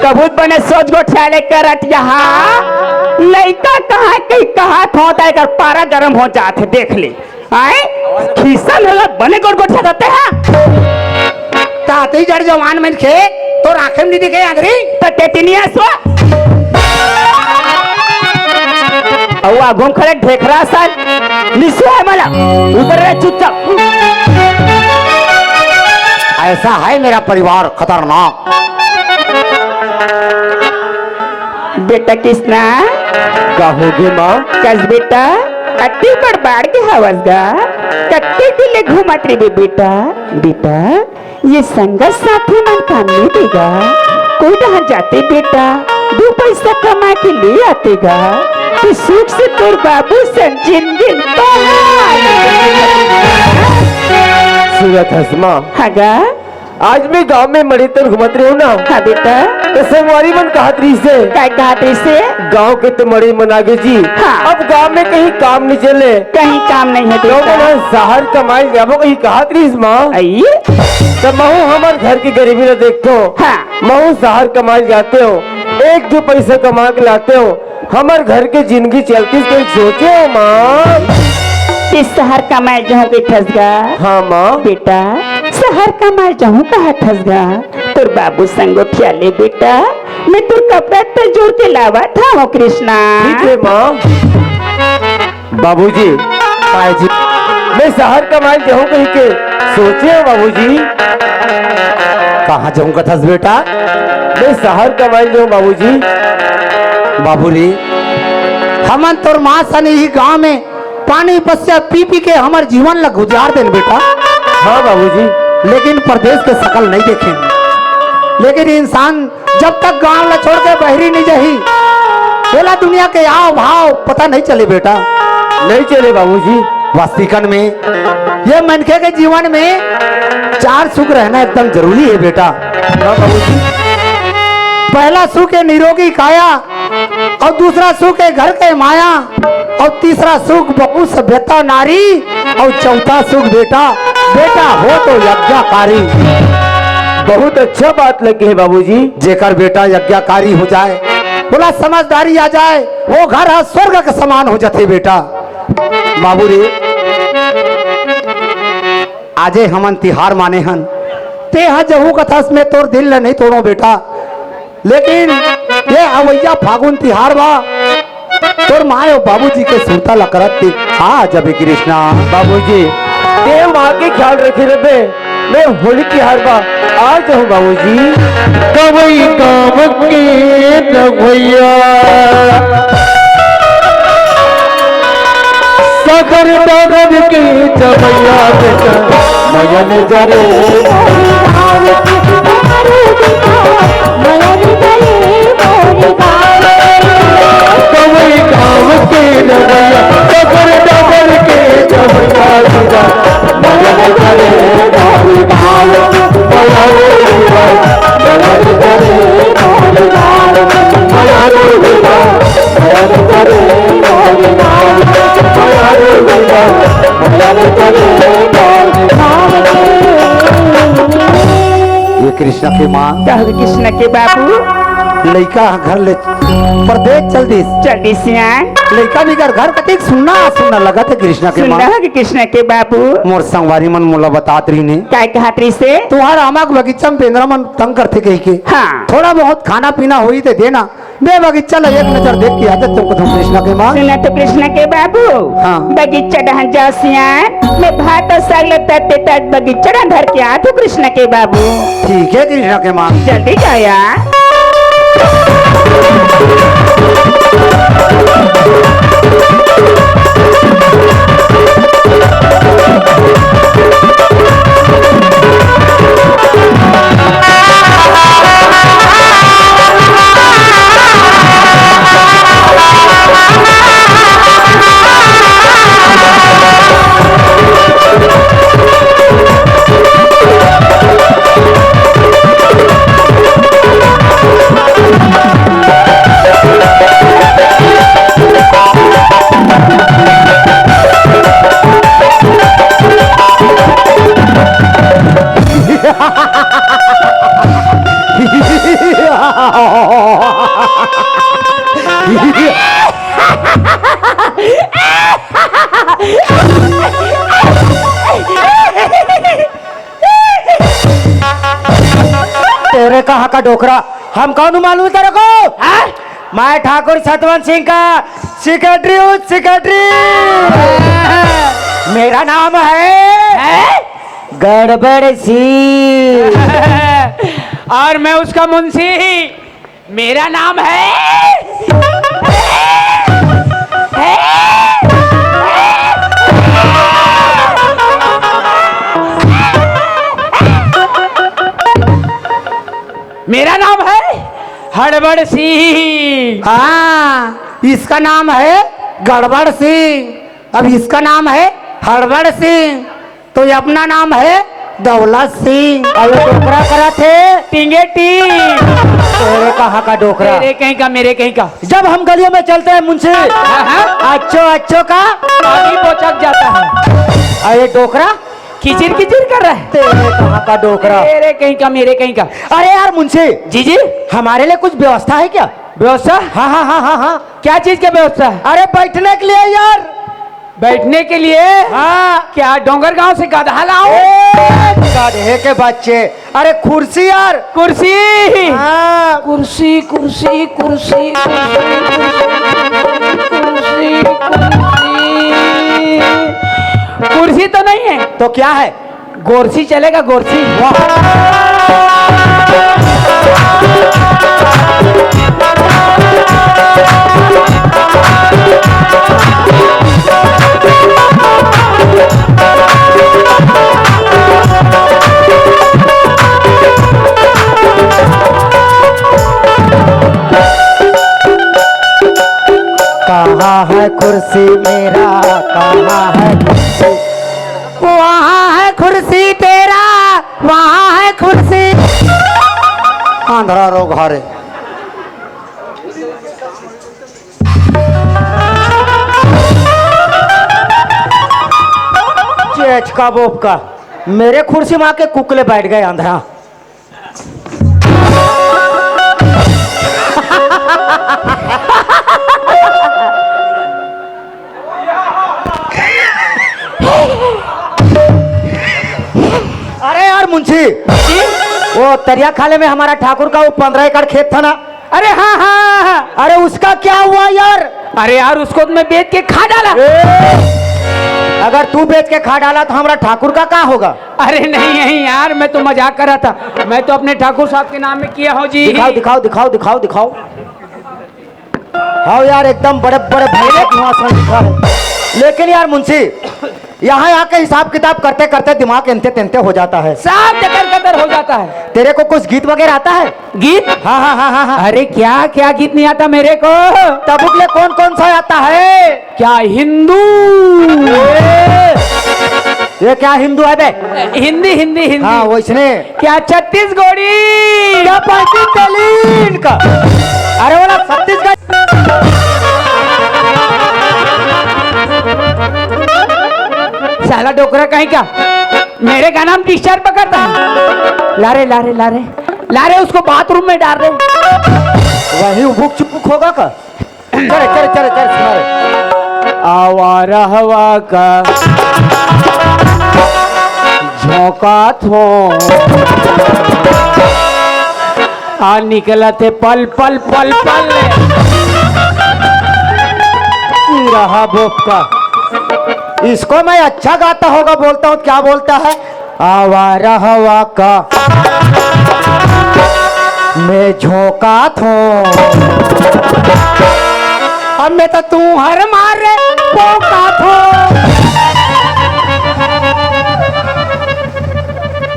कभू त बने सोच गोठियाले करत यहाँ। लइका कहाँ कहीं कहाँ खोता एकर पारा गरम हो जात हे, देख ले। आए? खीसम हे, बने गोठ गोठियाथे। ताते ही जड़ जवान मनखे, तोर आँखे म नहीं दिखे आंगरी? त टेटिनिया सो। अउ आगू म खड़े ढेखरा सन। निसो हे मला। उधर रह चुपचाप। ऐसा है मेरा परिवार खतरनाक। बेटा कृष्णा। का होगे माँ? कस बेटा, अति बड़बाड़ के हवस गा। कत्ते दिन ले घूमत रहिबे बेटा? बेटा, ये संगत साथी मन काम नहीं देगा। कोई डहर जाते बेटा, दू पैसा कमा के ले आते गा। तू सुख से तोर बाबू सन जिंदगी तोहार। सूरत हसमा। हाँ गा। आज मैं गांव में मड़ई तन घूमत रहे हूँ ना। हाँ बेटा। तो संगवारी मन कहत रहिसे। काय कहत रहिसे? गांव के तो मड़ई मन आगे जी। हाँ। अब गांव में कहीं काम नहीं चले। कहीं काम नहीं है तो बेटा। मन शहर कमाई जाबो कहीं कहत रहिस माँ। आई? तब महू हमर घर की गरीबी ला देखथों। हाँ। महू शहर कमाई जाते हो, एक दू पैसा कमा के लाते हो, हमर घर के जिंदगी चलती, कहीं सोचे हो माँ? कि शहर कमाए जाहूँ कहिथस गा? हाँ माँ। बेटा, शहर कमाए जाहूँ कहत हस गा? तोर बाबू संग गोठिया ले बेटा, मैं तोर कपड़ा त जोर के लावत हवं कृष्णा। ठीक है माँ। बाबूजी। काय जी? मैं शहर कमाए जाहूँ कहिके सोचे हो बाबूजी। कहाँ जाहूँ कथस बेटा? मैं शहर कमाए जाहूँ बाबूजी। बाबू रे, हमन तोर माँ सन इही गांव में पानी पसिया पी पी के हमर जीवन ला गुजार देन बेटा। हाँ बाबूजी। लेकिन परदेस के सकल नहीं देखेन। लेकिन इंसान जब तक गांव ला छोड़ के बहरी नहीं जाही, ओला दुनिया के आव भाव पता नहीं चले बेटा। नहीं चले बाबूजी। वास्तविकन में ये मनखे के जीवन में चार सुख रहना एकदम जरूरी है बेटा। हाँ बाबूजी। पहला सुख है निरोगी काया, अउ दूसरा सुख हे घर के माया, अउ तीसरा सुख बहू सभ्यता नारी, अउ चौथा सुख बेटा, बेटा हो तो यज्ञाकारी। बहुत अच्छा बात लगे हे बाबूजी। जेकर बेटा यज्ञाकारी हो जाए, बोला समझदारी आ जाए, वो घर ह स्वर्ग के समान हो जाथे बेटा। बाबू रे, आजे हमन तिहार माने हन, तेहा जहू कथस में तोर दिल ल नहीं तोड़ो बेटा। लेकिन ये अवैया फागुन तिहार बा, तोर माय अउ बाबूजी के सुरता ल करत ते आ जबे कृष्णा। बाबूजी, ते माँ के ख्याल रखे रहे, मैं होली तिहार बा आ जाहूँ बाबूजी। कवई गाँव के नवैया, सगर डगर के जवैया बेटा, मयन जरे। कवई गाँव के नवैया, डबर डबर के नवैया। ये कृष्णा के माँ। कहो कृष्णा के बाबू। लइका ह घर ले परदेस चल दिस। चल दिस सियान। लइका बिगर घर कतिक सुन्ना सुन्ना लगत हे कृष्णा के माँ। सुन्ना हे कृष्णा के बाबू। मोर संगवारी मन मोला बतात रहिन हे। काय कहत रहिसे? तुंहर आमा के बगीचा म बेंदरा मन तंग करथे कहिके। हाँ। थोड़ा बहुत खाना पीना होही ते देना। मैं बगीचा ला एक नजर देख के आ जाथों कथों कृष्णा के माँ। सुना तो कृष्णा के बाबू। हाँ। बगीचा डहन जाओ सियान, मैं भात अउ साग ला तत्ते तत बगीचा डहन धर के आथों कृष्णा के बाबू। ठीक हे कृष्णा के माँ। जल्दी जाया। कहाँ का डोकरा? हम कौन हूँ मालूम है तेरे को? हाँ? मैं ठाकुर सतवंत सिंह का सेक्रेटरी हूँ, सेक्रेटरी। मेरा नाम है, है? गड़बड़ सिंह। और मैं उसका मुंशी। मेरा नाम है, है, मेरा नाम है हड़बड़ सिंह। हाँ, इसका नाम है गड़बड़ सिंह। अब इसका नाम है हड़बड़ सिंह, तो ये अपना नाम है दौलत सिंह। अरे डोकरा करा थे। टिंगे टिंग। तेरे कहाँ का डोकरा? तेरे कहीं का, मेरे कहीं का। जब हम गलियों में चलते हैं मुंशी, हाँ, हाँ। अच्छो अच्छो का पानी बोचक जाता है। अरे डोकरा। किचिर किचिर कर रहा है। तेरे कहाँ का डोकरा? तेरे कहीं का, मेरे कहीं का। अरे यार मुंशी। जी, जी। हमारे लिए कुछ व्यवस्था है क्या? व्यवस्था? हाँ, हाँ, हाँ, हाँ, हाँ। क्या चीज की व्यवस्था है? अरे बैठने के लिए यार। बैठने के लिए? हाँ। क्या डोंगरगांव से गधा लाओ? ए, गधे के बच्चे। अरे कुर्सी यार। कुर्सी। हाँ। कुर्सी, कुर्सी, कुर्सी, कुर्सी, कुर्सी, कुर्सी। कुर्सी तो नहीं है। तो क्या है? गोरसी चलेगा, गोरसी। वाह। कहाँ है कुर्सी मेरा, कहाँ है कुर्सी? वहाँ है कुर्सी तेरा, वहाँ है कुर्सी। आंधरा रो घरे। चेचका बोपका, मेरे कुर्सी में आके कुकले बैठ गए आंधरा। अरे यार मुंशी, वो तरिया खाले में हमारा ठाकुर का वो पन्द्रह एकड़ खेत था ना। अरे हाँ, हाँ, हाँ, हाँ। अरे उसका क्या हुआ यार? अरे यार, उसको तो मैं बेच के खा डाला। ए, अगर तू बेच के खा डाला तो हमारा ठाकुर का क्या होगा? अरे नहीं, नहीं यार, मैं तो मजाक कर रहा था। मैं तो अपने ठाकुर साहब के नाम में किया हूँ जी। दिखाओ, दिखाओ, दिखाओ, दिखाओ, दिखाओ। हाँ यार, एकदम बड़े बड़े भैया की वहाँ से लिखा है। लेकिन यार मुंशी, यहाँ आके हिसाब किताब करते करते दिमाग एंते तेंते हो जाता है। सब जतर कतर हो जाता है। तेरे को कुछ गीत वगैरह आता है? गीत? हाँ, हाँ, हाँ, हाँ, हाँ। अरे क्या, क्या गीत नहीं आता मेरे को? तबुक ले कौन कौन सा आता है? क्या हिंदू? ए, ये क्या हिंदू है बे? हिंदी, हिंदी, हिंदी। हाँ, वैसने। क्या छत्तीसगढ़ी? क्या पाकिस्तानी इनका? अरे वाला छत्तीसगढ़। साला डोकरा कहीं का, मेरे गाना में डिस्टर्ब करता है। ला रे, ला रे, ला रे, ला रे, उसको बाथरूम में डाल दे। वही उबुक चुपुक होगा का? चले, चले, चले, चले, सुना रे। आवा रहवा का झोंका थो। आ निकलत हे पल, पल, पल, पल। ई रहा बोपका। इसको मैं अच्छा गाता होगा बोलता हूँ, क्या बोलता है? आवा रहवा का मैं झोंका थो। अब मैं तो तू हर मारे पोका थो।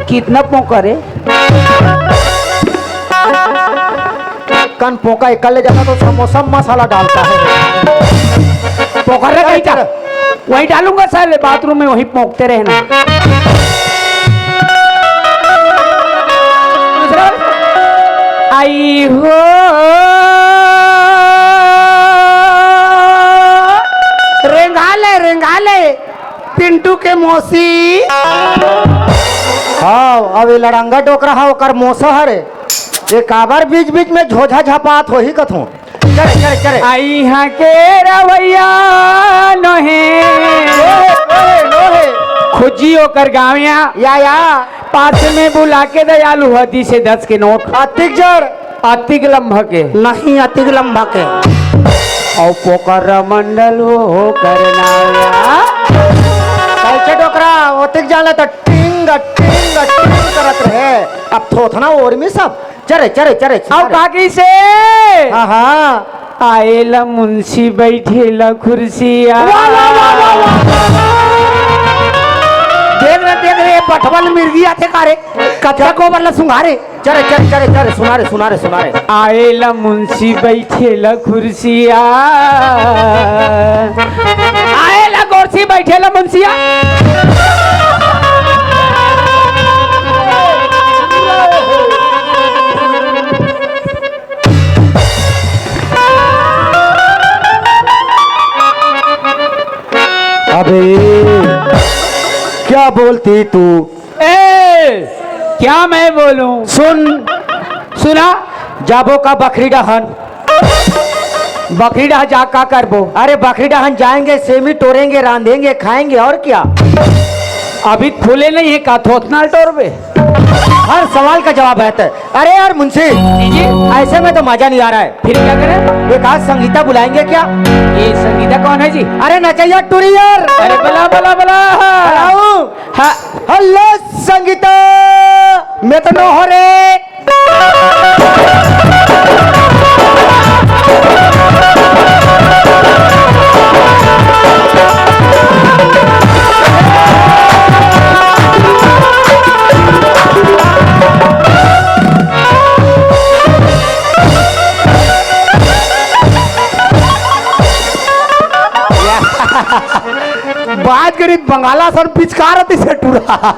कितना पोका रे? कन पोका एक कर ले जाता तो समोसा में मसाला डालता है। पोका रे कहीं का। वहीं डालूंगा साले, बाथरूम में वहीं पोंकते रहना। दूसरा, आई हो, रेंगा ले, रेंगा ले, पिंटू के मौसी। हाँ, अब ये लड़ंगा डोकरा हा, ओकर मौसा हरे। ये काबर बीच बीच में झोझा झपात होही कथों। चले, चले, चले। आई हाँ के रवैया नोहे। नोहे, नोहे, नोहे। खुजी ओकर गाँव या। या, या। पास में बुला के दयालु हदी से दस के नोट। अतिक जड़। अतिक लंबा के। नहीं, अतिक लंबा के। अउ पोकर मंडल वो करना या। कैसे डोकरा, ओतिक जाने त टिंग, टिंग, टिंग करत रहे। अब थोथना ओर में सब। चरे, चरे, चरे, अउ चरे। का कइसे? हाँ, हाँ। आएला मुंशी बैठेला कुर्सिया। वाह, वाह, वाह, वाह, वाह। देख रे, देख रे, ये बठवन मिर्गी आथे का रे? कतका गोबर ला सुंघा रे। चरे, चरे, चरे, चरे, सुना रे, सुना रे, सुना रे। आएला मुंशी बैठेला कुर्सिया। आएला कुर्सी बैठेला मुंशिया। अबे, क्या बोलती तू? ए, क्या मैं बोलूं? सुन। सुना। जाबो का बखरी डहन? बखरी डहन जा का करबो? अरे, बखरी डहन जाएंगे, सेमी टोरेंगे, रांधेंगे, खाएंगे, और क्या? अभी फूले नहीं है का, थोथना टोरबे? हर सवाल का जवाब है तो। अरे यार मुंशी, जी, जी। ऐसे में तो मजा नहीं आ रहा है। फिर क्या करें? एक आध संगीता बुलाएंगे क्या? ये संगीता कौन है जी? अरे नचैया टुरी यार। अरे बला, बला, बला। बुलाओ। हाँ। हेलो संगीता। मैं तो नो हो रे। बात करी बंगाला सर पिचकार तिसे टूरा।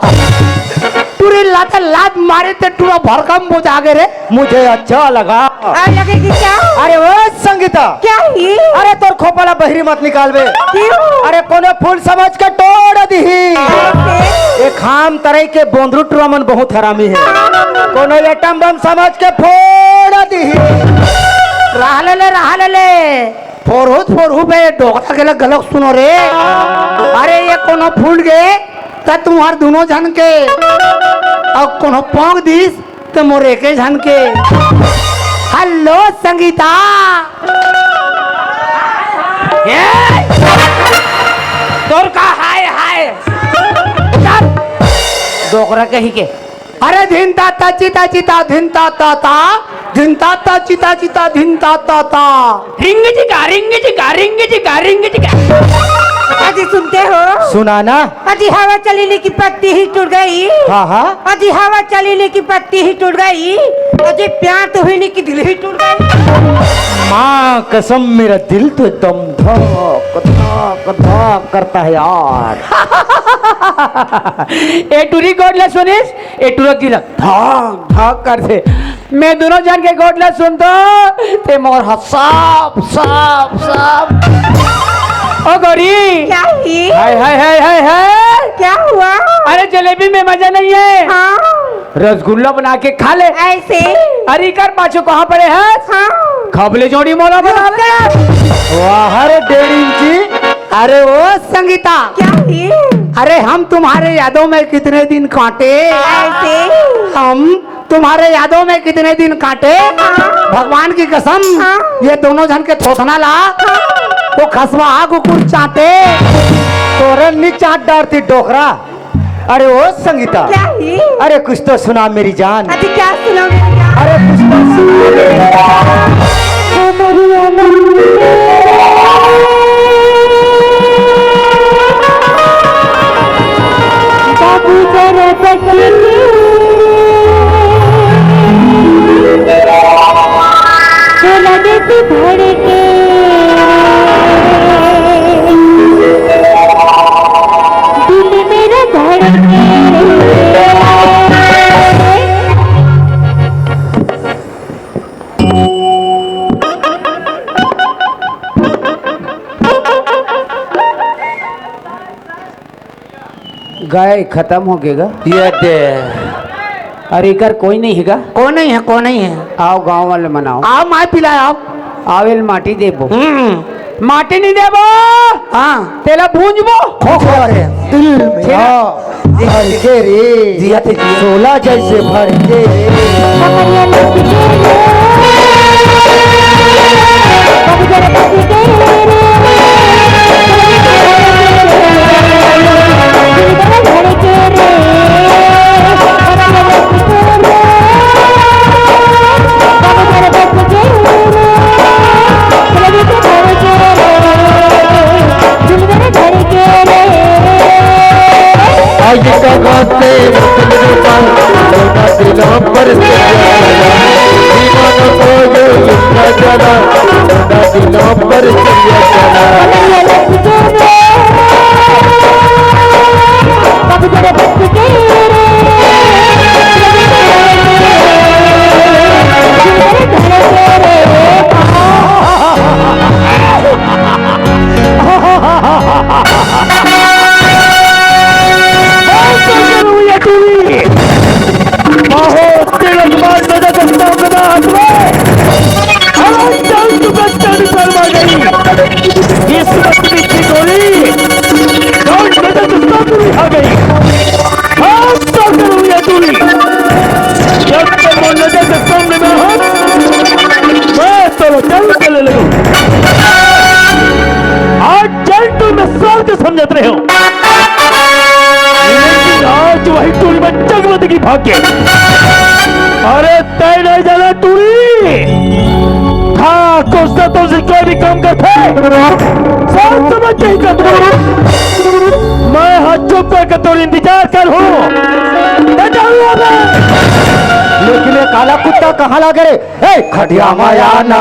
टूरी लाते लात मारे ते टूरा भरकम बोझा गे रे। मुझे अच्छा लगा। और लगे कि क्या? अरे ओ संगीता। क्या ही? अरे तोर खोपला बहिरी मत निकालबे। क्यों? अरे कोनो फूल समझ के टोड़ दीही। कैसे? ये खाम तरई के बोंदरू टूरा मन बहुत हरामी है। कोनो एटम बम समझ के फोड़ दीही। रहा ले ले, रहा ले ले। फोरहू त फोरहू बे, डोकरा के लग गलत सुनो रे। अरे ये कोनो फूल गे त तुम्हार दोनों झन के, अउ कोनो पोंक दिस त मोर एके झन के। हेलो संगीता। ए! तोर का हाय हाय? डोकरा कहीं के। अरे धिन ता ता चिता चिता धिन ता ता ता, धिन ता ता चिता चिता धिन ता ता ता। रिंग चिका, रिंग चिका, रिंग चिका, रिंग चिका। अजी सुनते हो? सुनाना। अजी हवा चली नी कि पत्ती ही टूट गई। हाँ, हाँ। अजी हवा चली नी कि पत्ती ही टूट गई। अजी प्यार तो हुई नी कि दिल ही टूट गई। माँ कसम मेरा दिल तो एकदम धक धक धक करता है यार। ए टूरी गोड़ ले सुनिस, ए टूरा गिरा धाक धाक करथे। मैं दोनों झन के गोठ ला सुनथों, ते मोर ह साफ, साफ, साफ। ओ गौरी। क्या ही? हाय, हाय, हाय, हाय, हाय। क्या हुआ? अरे जलेबी में मजा नहीं है। हाँ। रसगुल्ला बना के खा ले। ऐसे? अरे इकर पाछू कहाँ पड़े है? हाँ। खबले जोड़ी मोला बना ले। वाह रे डेढ़ इंची। अरे ओ संगीता। क्या ही? अरे हम तुम्हारे यादों में कितने दिन काटे। ऐसे? हम तुम्हारे यादों में कितने दिन काटे। हाँ। भगवान की कसम, हाँ। ये दोनों झन के थोथना ला, हाँ। वो खसवा आ कुकुर चाटे। तोरे नी चाट डारती डोकरा। अरे ओ संगीता। क्या ही? अरे कुछ तो सुना मेरी जान। अच्छा क्या सुना मेरी जान? अरे कुछ तो सुना मेरी जान। ओ मेरी अमर। बाबू जरा बच के बोला दे तू धड़के, दिल मेरा धड़के। गए, खतम हो गे गा। ये दे। अरे, इकर कोई नहीं है गा? कोई नहीं है, कोई नहीं है। आओ, गांव वाले मनाओ। आओ, माय पिलाए, आओ। आओ, एल माटी देबो। हम्म। माटी नहीं देबो। हाँ। तेला भूंजबो। खो खो रे। दिल में। हाँ। भड़के रे। जिया थे जिया। शोला जैसे भड़के रे। आज का गाते मतलब रूपा, लोटा दिलों पर से प्यारा। दीवानों को जो लुटना जाना, लोटा दिलों पर से प्यारा। बहुत तिलकमान नजर दस्ता बना हाथ में। अरे चल तू बच्चा निकल मार गई। इस वक्त की गोली। कौन नजर दस्ता पूरी आ गई। हाथ तो करूँ ये दूरी। जब तक वो नजर दस्ता में ना हो, मैं तो चल चले लगूं। आज जंतु में स्वर्ग समझत रहे हो, लेकिन आज वही टूरी में जगमग की भाग्य। अरे तय नहीं जाना टूरी, ठाकुर से तुमसे कोई भी काम करते, सोच समझ के ही करते। मैं हाथ चुप करके तोर इंतजार कर हूँ। लेकिन ये काला कुत्ता कहाँ लागे रे? ए, खटिया माया ना,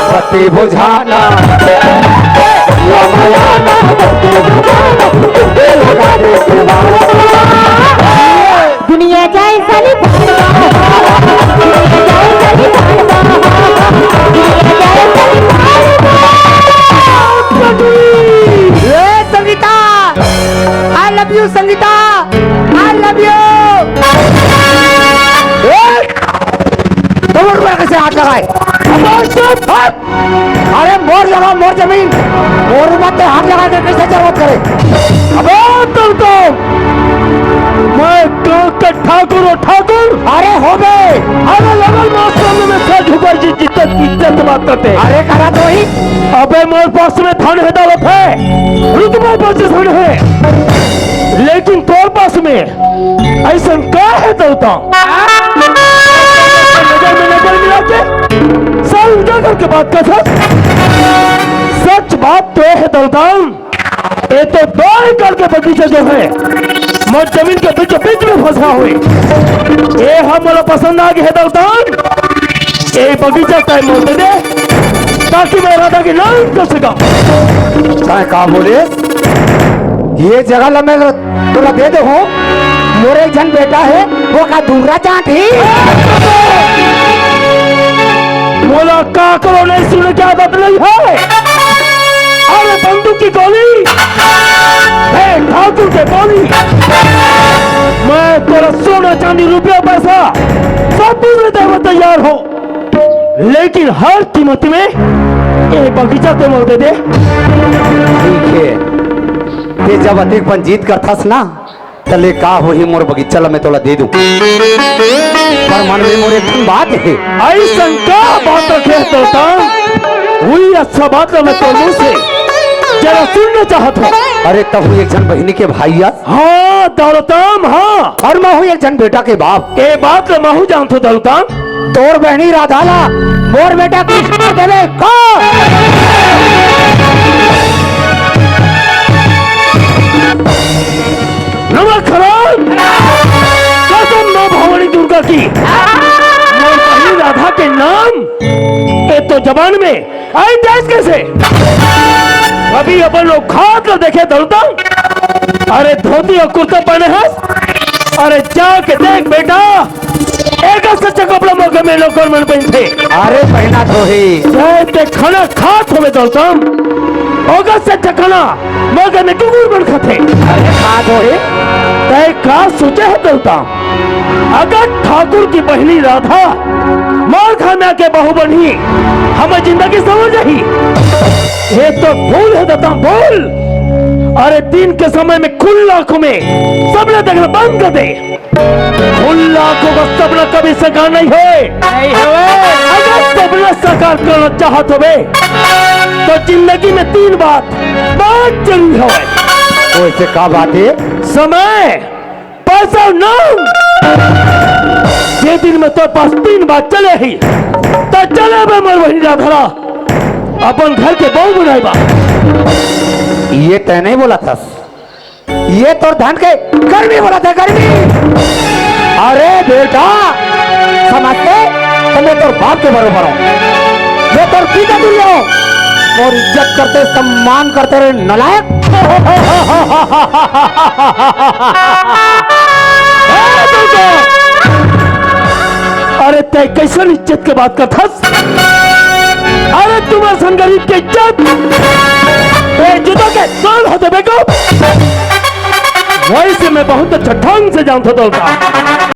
पति बुझाना। खटिया माया ना, पति बुझाना। लगा दे दीवाना। दुनिया जाए साली भाई, दुनिया जाए साली भाई, दुनिया जाए साली भाई। ए Sangeeta, I love you Sangeeta, I love you। ए, कमर पर कैसे हाथ लगाए? अब चुप, हट। अरे मोर जगह मोर जमीन, मोर ऊपर ते हाथ लगा के कैसे जरूरत करे? अबे तुम तो, मैं गांव का ठाकुर हूँ, ठाकुर। अरे हो बे। अरे लगल मास्टर में मैं सर झुका जी जितना इज्जत बात करते। अरे करा तो ही। अबे मोर पास में धन है, दौलत है, रुतबा पोजीशन है, लेकिन तोर पास में ऐसा का है दौलता? नजर में नजर मिला के सर ऊंचा करके बात कर सक। सच बात तो ये है दौलता, ये तो दो एकड़ के बगीचा जो है, मोर जमीन के बीचों बीच में फंसा हुए। ये हम मोला पसंद आ गया है दौलता। ए बगीचा तय मोर दे दे, ताकि मैं राधा के नाम कर सका। तय का बोले? ये जगह ला मैं तोला दे दे हो। मोर एक झन बेटा है, वो का दूरा चाट ही। मोला का करो नहीं सुने की आदत नहीं है। अरे बंदूक की गोली, हे ठाकुर के बोली, मैं तोरा सोना चांदी रुपया पैसा सब कुछ में देवे तैयार हो। लेकिन हर कीमत में ये बगीचा तो मोर दे दे। ठीक है, ते जब अतेक पन जिद करथस ना, तले का होही, मोर बगीचा ला मैं तोला दे दूं। पर मन में मोर एक ठन बात है। ऐसन का बात रखे तोता? वही अच्छा बात ला मैं तोर मुंह से जरा सुनना चाहत हूँ। अरे तहु एक झन बहिनी के भाई या हाँ, दौलताम, हाँ। अउ महू एक झन बेटा के बाप। ए बात ल महू जानथो दौलताम। तोर बहिनी राधा ला मोर बेटा कृष्ण देवे का। नमक हराम। कसम माँ भवानी दुर्गा की। मोर बहिनी राधा के नाम ए तो जबान में आई देश कैसे? अभी अपन लोग खात ला देखे दलता। अरे धोती अउ कुर्ता पहने हस। अरे जाके देख बेटा, एकर से अच्छा कपड़ा मोर घर में नौकर मन पहनथे। अरे पहना तो ही। जय ते खाना खात होवे दलता। ओकर से अच्छा खाना मोर घर में कुकुर मन खाथे। अरे खात होही। तय का सोचे है दलता? अगर ठाकुर की बहिनी राधा मोर घर में आके बहू बनही, हमर जिंदगी संवर जाही। ये तो भूल हे ददा, भूल। अरे दिन के समय में खुल्ला आंखों में सपना देखना बंद कर दे। खुल्ला आंखों का सपना कभी साकार नहीं होय। नहीं होय। अगर सपना साकार करना चाहत होबे, तो जिंदगी में तीन बात बहुत जरूरी होय। वैसे का बात हे? समय, पैसा, नाम। जे दिन में तोर पास तीन बात चले ही, त चले बे मोर बहिनी राधरा, अपन घर के बहू बनाए बर। ये तैं नहीं बोलत हस, ये तोर धन के गर्मी बोलत हे, गर्मी। अरे बेटा, समझते? त मैं तोर बाप के बरोबर हूँ, मैं तोर पिता तुल्य हूँ। मोर इज्जत करते, सम्मान करते रे, नालायक। ए, तुमको! अरे, तैं कइसन इज्जत के बात करथस? अरे, तुम्हर सन गरीब के इज्जत, ए, जूता के तोल होथे बेवकूफ। वैसे मैं बहुत अच्छा ढंग से जानथों तोला।